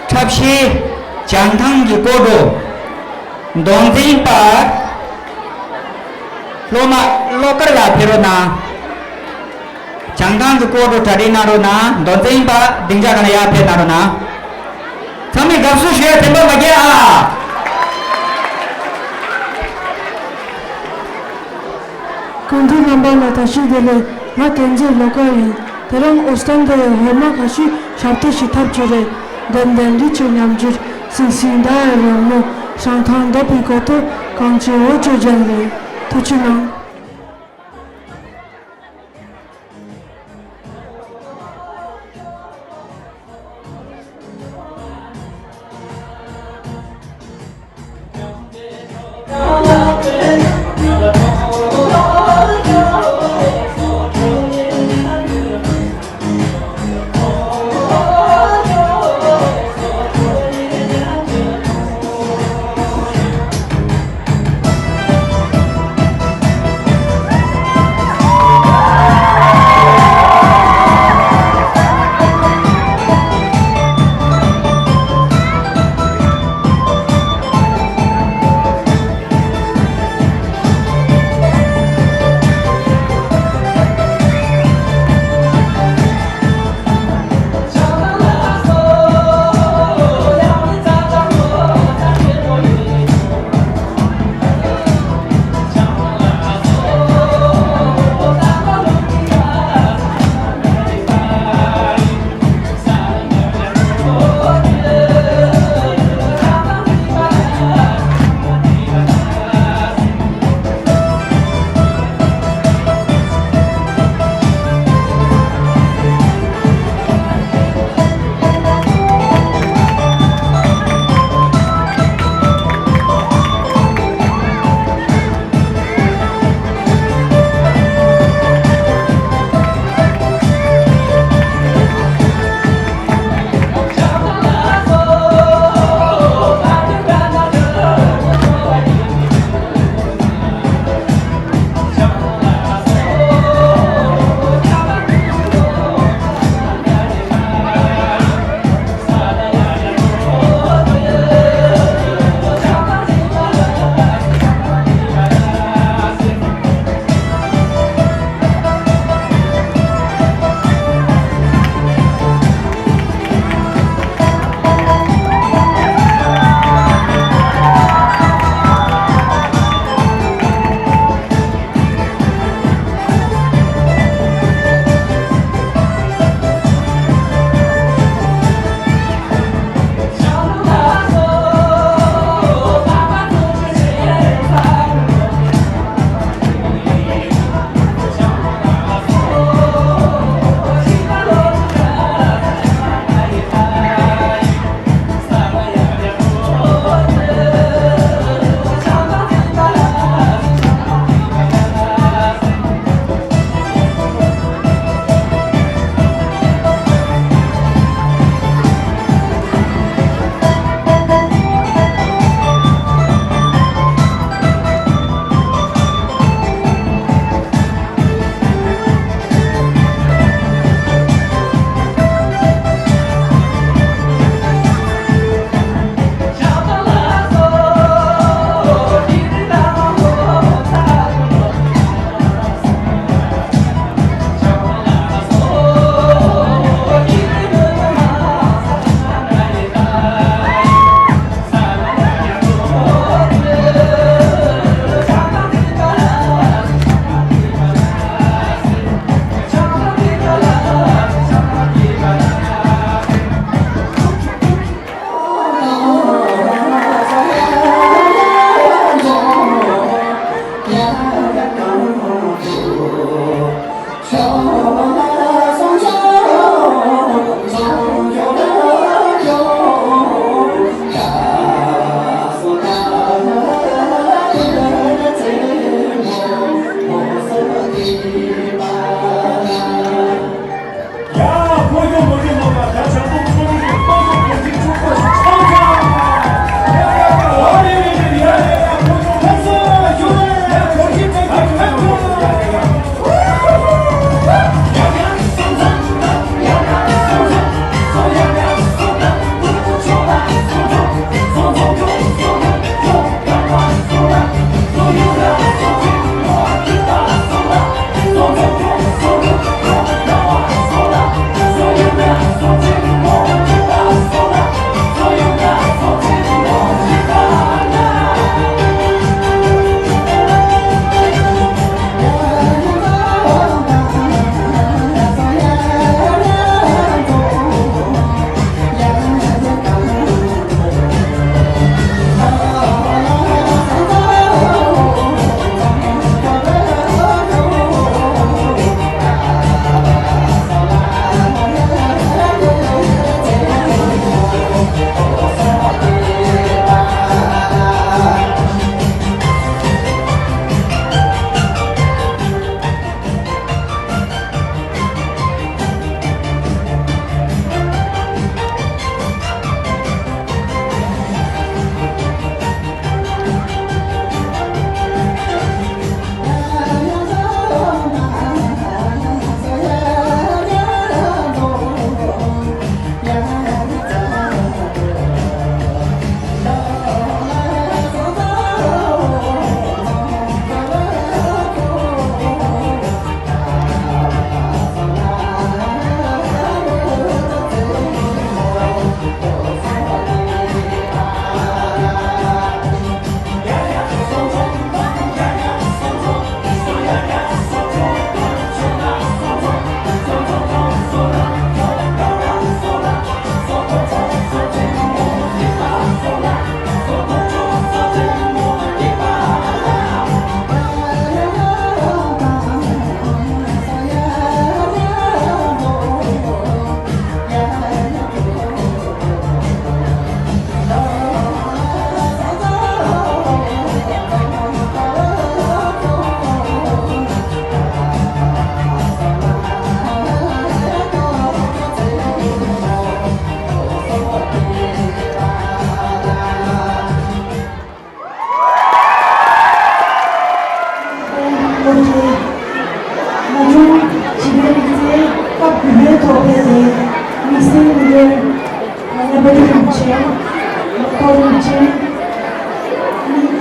འཁྲབ་གཞས་བྱང་ཐང་གི་སྐོར་དུ་མདོ་འཛིན་པ་སློབ་མ་བློ་དཀར་ལགས་ཕེབས་རོགས་གནང་། བྱང་ཐང་གི་སྐོར་དུ་གྲ་སྒྲིག་གནང་རོགས་གནང་། མདོ་འཛིན་པ་སྡིངས་ཆ་སྒང་ལ་ཡར་ཕེབས་གནང་རོགས་གནང་། ཚང་མས་དགའ་བསུ་ཞུ་ཡ་དྲན་པ་མ་བརྒྱབ་ཨ། སྐུ་མདུན་རྣམ་པ་ལ་བཀྲ་ཤིས་བདེ་ལེགས། ང་བསྟན་འཛིན་བློ་དཀར་ཡིན། དེ་རིང་ཨོ་སི་ཀྲན་ཌི་ཡའི་ཧོར་དམག་ཁ་ཤས་ཞབས་ཏོག་ཞུ་ཐབས་བྱས་རེད། འདན་འདན་རིགས་ཀྱི་ཉམས་འགྱུར། སིང་སིང་མདའ་ཡི་རོལ་མོ། བྱང་ཐང་འདབས་པའི་སྐོར་དུ་གངས་ཅན་འོ་ཅོ་ཅན་རེད། ཐུགས་རྗེ་གནང་།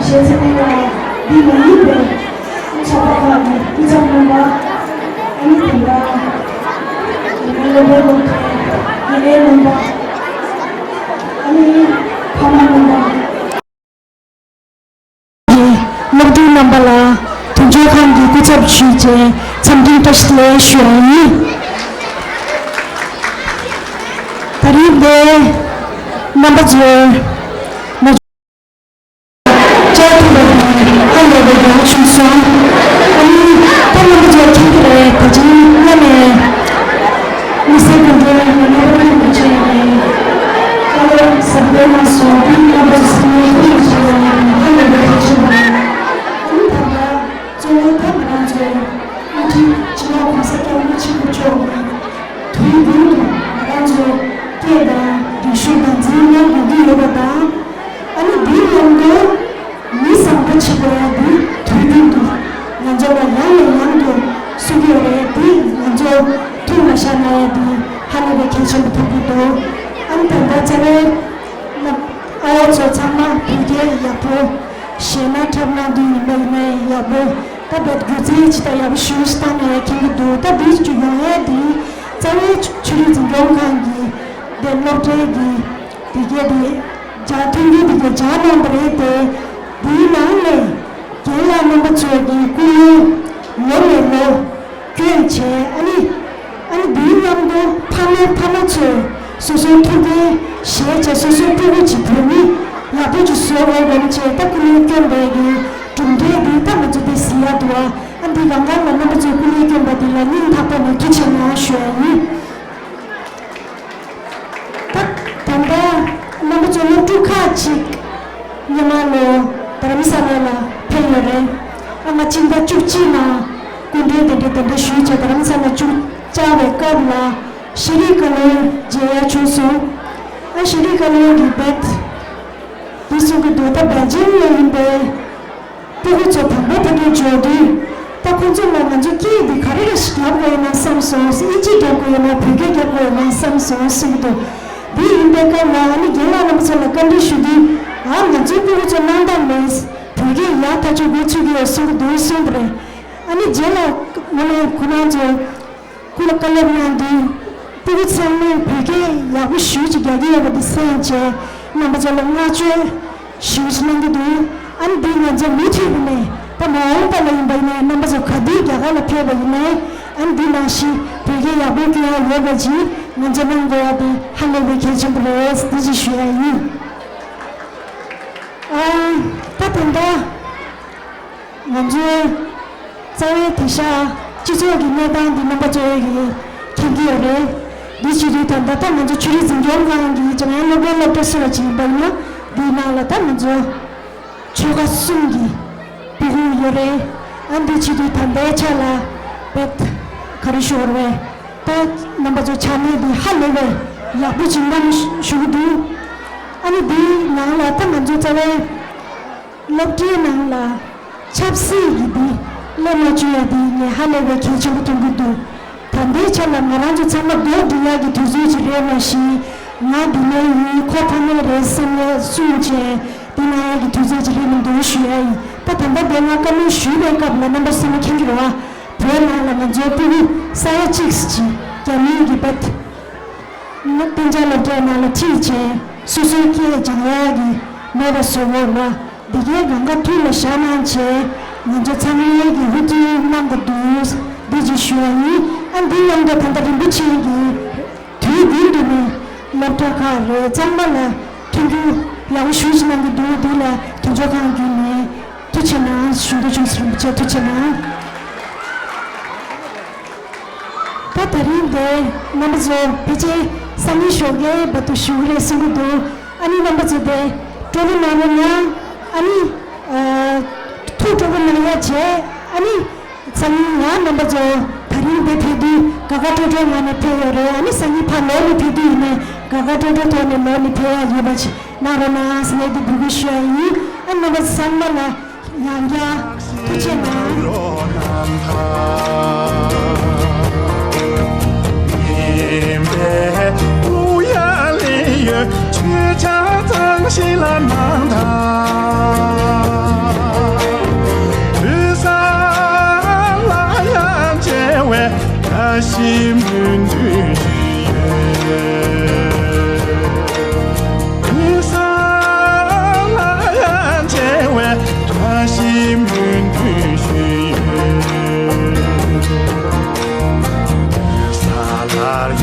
བྱས་ཙང་ལ་འདི་མ་ཡིན་པའི་ཚོགས་པ་ཁག་གི་སྐུ་ཚབ་རྣམ་པ། ཨ་ནི་དེ་འདྲ་ང་སློབ་གྲྭའི་སློབ་གྲྭའི་ཨ་ནེ་རྣམ་པ། ཨ་ནི་ཕ་མ་རྣམ་པ། སློབ་ཕྲུག་རྣམ་པ་ལ་དོན་གཅོད་ཁང་གི་སྐུ་ཚབ་ཞུས་བྱས་འཚམས་འདྲི་བཀྲ་ཤིས་བདེ་ལེགས་ཞུ་ཡ་ཡིན། ད་རིང་འདིར་རྣམ་པ་ཚོས་མ་བཅར་ཐུབ་པ་དང་ཧ་ལས་པའི་དགའ་བ་བྱུང་སོང་། ཨ་ནི་ད་རྣམ་པ་ཚོས་མཁྱེན་གྱི་རེད། ད་ཅི་སྔ་ནས་དམིགས་བསལ་དགོན་སྡེ་ལ་རྣམ་པ་ཕེབས་མ་བྱས་ནས་བཀའ་སློབ་ཟབ་སྤེལ་གནང་སོང་། དེ་རྣམ་པ་ཚོ་ཚང་མས་ཐུགས་རྗེ་ཆེ་ལ་ཧ་ལས་པའི་གལ་ཆེན་པོ་རེད། ཨ་ནི་ད་ལྟ་གཙོ་བོ་ད་ང་རང་ཚོའི་དབུ་ཁྲིད་སྤྱི་ནོར་༸གོང་ས་༸སྐྱབས་མགོན་ཆེན་པོ་མཆོག་གིས་དུས་རྒྱུན་དུ་ང་རང་ཚོའི་སྐད་དང་རིག་གཞུང་དང་འཛིན་སྐྱོང་དགོས་ཀྱི་ཡོད་པ་དང་། ཨ་ནི་འདིའི་ནང་དུ་མི་བཟང་པོ་བྱེད་དགོས་ཡ་འདི་དུས་རྒྱུན་དུ་ང་ཚོ་ལ་ཡང་ནས་ཡང་དུ་གསུང་གི་ཡོད་རེད། འདི་ང་ཚོ་ཐུགས་ལ་བཞག་ན་ཡ་འདི་ཧ་ལས་པའི་གལ་ཆེན་པོ་མཐོང་གི་འདུག་ཨ་ནི་ད་ལྟ་རྩ་བའི་ཨ་བ་ཚོ་ཚང་མ་བོད་སྐད་ཡག་པོ་ཤེས་ན་འཁྲབ་གནང་དུས་ཡིན་པ་ཡིན་ན་ཡག་པོ། ད་བོད་སྒྱུ་རྩལ་ཅི་ལྟར་ཡག་པོ་ཞུ་ཞིག་བཏང་ནས་མཁྱེན་གྱི་འདུག་ད་འདི་ཡོང་ཡས་འདི་རྩ་བའི་ཆོས་རིག་འཛིན་སྐྱོང་ཁང་གི་དེ་སློབ་གྲྭའི་གི་དེ་གས་དེ་སྦྱང་མཐུན་རྒྱུ་དེ་གས་སྦྱང་གནང་པ་རེད་དེ། འདིའི་ནང་ནས་རྒན་ལགས་རྣམ་པ་ཚོས་ཀྱི་སྐུ་ངལ་ལོ་ནས་ལོ་སྐྱོན་བྱས། ཨ་ནི་ཨ་ནི་འདིའི་མཉམ་དུ་ཕ་མའི་ཕ་མ་ཚོས་སོ་སོའི་ཐུགས་འགན་བཞེས་བྱས་སོ་སོའི་སྤུ་གུ་ཅིག་བོད་མི་ཡག་པོ་ཅིག་བཟོ་དགོས་རེད་བྱས། ད་སྐུ་ངལ་སྐྱོན་པའི་གི་གྲུབ་འབྲས་འདི་ད་ང་ཚོ་འདི་གཟིགས་ཡག་འདུག་ཨ་ཨ་འདི་གང་གང་ལ་རྣམ་པ་ཚོས་སྐུ་ངལ་སྐྱོན་པ་འདི་ལ་སྙིང་ཐག་པ་ནས་ཐུགས་རྗེ་ཆེ་གནང་ཞུ་ཡ་ཡིན། ད་ད་ལྟ་རྣམ་པ་ཚོ་སློབ་ཕྲུག་ཁག་ཅིག་སྔོན་མ་ལོ་དྷ་རམ་ས་ལ་ལ་ཕེབས་ཡོད་རེད། ཨ་ང་སྤྱི་ཟླ་བཅུ་གཅིག་ནང་སྐུ་མགྲོན་དེ་འདྲ་དེ་འདྲ་ཞུས་བྱས་དྷ་རམ་ས་ལ་བཅུག་བཅར་བའི་སྐབས་ལ་ཤེས་རིག་བཀའ་བློན་མཇལ་ཡ་བྱུང་སོང་། ཨ་ཤེས་རིག་བཀའ་བློན་གྱིས་རྦད་དེ་གསུང་གི་འདུག་ད་སྦེལ་ཇམ་ལ་ཡིན་པའི་སྤུ་གུ་ཚོ་དང་པོ་ཕ་གིར་འབྱོར་དུས། ད་ཁོང་ཚོ་ལ་ང་ཚོ་སྐད་འདི་ག་རེ་རེ་ཞིག་རྒྱབ་དགོས་ཡོད་ན་བསམ་སོང་། ཨིན་ཇི་རྒྱབ་དགོས་ཡོད་ན་བོད་སྐད་རྒྱབ་དགོས་ཡོད་ན་བསམ་སོང་གསུང་གི་འདུག་འདི་ཡིན་པའི་སྐབས་ལ་ཨ་ནི་རྒན་ལགས་རྣམ་པ་ཚོ་ལ་བཀའ་འདྲི་ཞུ་དུས། ཨ་ང་ཚོའི་སྤུ་གུ་ཚོ་སྣང་དག་མེད། བོད་སྐད་ཡག་ཐག་ཆོད་འགོ་ཚུགས་ཀྱི་ཡོད་གསུང་གི་འདུག་གསུངས་པ་རེད། ཨ་ནི་རྗེས་ལ་ངོ་ནས་ཁོ་རང་ཚོ་སྐུ་ལ་བཀའ་སློབ་གནང་དུས། སྤུ་གུ་ཚང་མས་བོད་སྐད་ཡག་པོ་ཞེ་ཅིག་རྒྱག་གི་ཡོད་པ་འདི་གསན་བྱས་རྣམ་པ་ཚོ་ལ་བསྔགས་བརྗོད་ཞེ་ཅིག་གནང་གི་འདུག་ཨ་ནི་འདི་ང་ཚོ་མུ་མཐུད་ནས་ད་མ་འོངས་པ་ལ་ཡིན་པ་ཡིན་ནའི་རྣམ་པ་ཚོ་ག་དུས་རྒྱ་གར་ལ་ཕེབས་པ་ཡིན་ནའི་ཨ་ནི་འདི་ནང་བཞིན་བོད་སྐད་ཡག་པོ་སྐྱོན་ཡག་ཡོད་པ་ཅིག་ང་ཚོ་གནང་དགོས་ཡ་དེ་ཧ་ལས་པའི་གལ་ཆེན་པོ་རེད། འདི་ཅིག་ཞུ་ཡ་ཡིན། ཨ་ད་དེ་འདྲ། ང་ཚོའི་རྩ་བའི་དེང་སང་སྤྱི་ཚོགས་ཀྱི་གནས་སྟངས་འདི་རྣམ་པ་ཚོས་ཀྱིས་མཁྱེན་གྱི་ཡོད་རེད། འདི་བྱེད་དུས་ད་ལྟ་ད་ང་ཚོ་ཆོས་རིག་འཛིན་སྐྱོང་ཁང་གི་འཇམ་དབྱངས་སློབ་གྲྭའི་སློབ་གྲྭ་ཟེར་བ་ཅིག་ཡིན་པ་ཡིན་ན། འདིའི་ནང་ལ་ད་ང་ཚོ་ཆོལ་ཁ་གསུམ་གྱི་སྤུ་གུ་ཡོད་རེད། ཨ་འདི་བྱེད་དུས་ད་ལྟའི་ཆ་ལ་བེད་ག་རེ་ཞུ་དགོས་རེད། ད་རྣམ་པ་ཚོ་ཆ་གནས་འདི་ཧ་ལས་པའི་ཡག་པོ་ཅིག་གནང་ཞུ་གི་འདུག་ཨ་ནི་འདིའི་ནང་ལ་ད་ང་ཚོ་རྩ་བའི་སློབ་གྲྭའི་ནང་ལ་ཆབ་སྲིད་ཀྱི་འདི་སློབ་མ་བཅུག་ཡ་འདི་ངས་ཧ་ལས་པའི་གལ་ཆེན་པོ་མཐོང་གི་འདུག་ད་ལྟའི་ཆ་ལ་ང་རང་ཚོ་ཚང་མ་རྡོག་སྒྲིལ་ཡག་གི་དུས་ཚོད་ཅིག་རེད་མ་གཞི། ང་འདི་ནས་ཡིན། ཁོ་ཕ་མ་རེད་བསམ་ཡ་གསུངས་བྱས་འདི་གནང་ཡག་གི་དུས་ཚོད་ཅིག་རེད་མི་འདུག་ཞུ་ཡ་ཡིན། ད་ད་ལྟ་འདི་ང་བཀའ་མོལ་ཞུས་པའི་སྐབས་ལ་རྣམ་པ་ཚང་མ་མཁྱེན་གྱི་རེད་བ། བོད་ནང་ལ་ང་ཚོའི་སྤུ་གུ་ས་ཡ་གཅིག་ཅིག་རྒྱ་མིའི་གི་བེད་ན་གཏན་འཇགས་སློབ་གྲྭའི་ནང་ལ་ཁྲིད་བྱས་སོ་སོའི་སྐད་སྦྱང་ཡག་གི་མེད་པ་བཟོ་དགོས་ལ། འདི་གའི་གང་ག་ཐུགས་ལ་བཞག་གནང་བྱས་ང་ཚོ་ཚང་མས་ཀྱི་ཧུར་བརྩོན་གནང་དགོས་འདུག་འདི་ཅིག་ཞུ་བ་ཡིན། ཨ་འདི་མཉམ་དུ་ད་ལྟ་རིན་པོ་ཆེ་གིས་དུས་རྒྱུན་དུ་ནས་སློབ་གྲྭ་ཁག་རེད་ཚང་མ་ལ་མཐུན་འགྱུར་ཡག་པོ་ཞེ་ཅིག་གནང་གི་འདུག་འདི་ལ་དོན་གཅོད་ཁང་བརྒྱུད་ནས་ཐུགས་རྗེ་གནང་ཞུ་འདོད་བྱུང་། རིན་པོ་ཆེ་ཐུགས་རྗེ་གནང་། ད་དེ་རིང་འདིར་རྣམ་པ་ཚོ་ཕལ་ཆེར་སང་ཉིན་ཞོགས་ཀའི་བར་དུ་བཞུགས་རེད་གསུང་གི་འདུག་ཨ་ནི་རྣམ་པ་ཚོ་དེ་སྤྲོ་པོ་གནང་རོགས་གནང་། ཨ་ནི་ཨ་ཐུགས་སྤྲོ་པོ་གནང་ཡ་བྱས། ཨ་ནི་སང་ཉིན་ཡང་རྣམ་པ་ཚོ་དེ་རིང་འདིར་ཕེབས་དུས་དགའ་དགའ་སྤྲོ་སྤྲོའི་ངང་ནས་ཕེབས་ཡོད་རེད། ཨ་ནི་སང་ཉིན་ཕར་ལོག་ནས་ཕེབས་དུས་ཡིན་ནའི་དགའ་དགའ་སྤྲོ་སྤྲོའི་ཐོག་ནས་ལོག་ནས་ཕེབས་ཡ་ཡོད་པ་ཅིག་གནང་རོགས་གནང་ཟེར་ནས་འདི་འབོད་སྐུལ་ཞུ་ཡ་ཡིན། ཨ་རྣམ་པ་ཚང་མ་ལ་ཡང་བསྐྱར་ཐུགས་རྗེ་གནང་།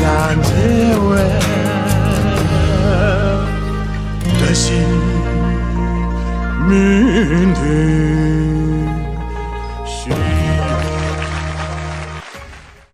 བྲལ་བའི་བཀྲ་ཤིས་སྨོན་འདུན་ཞུ།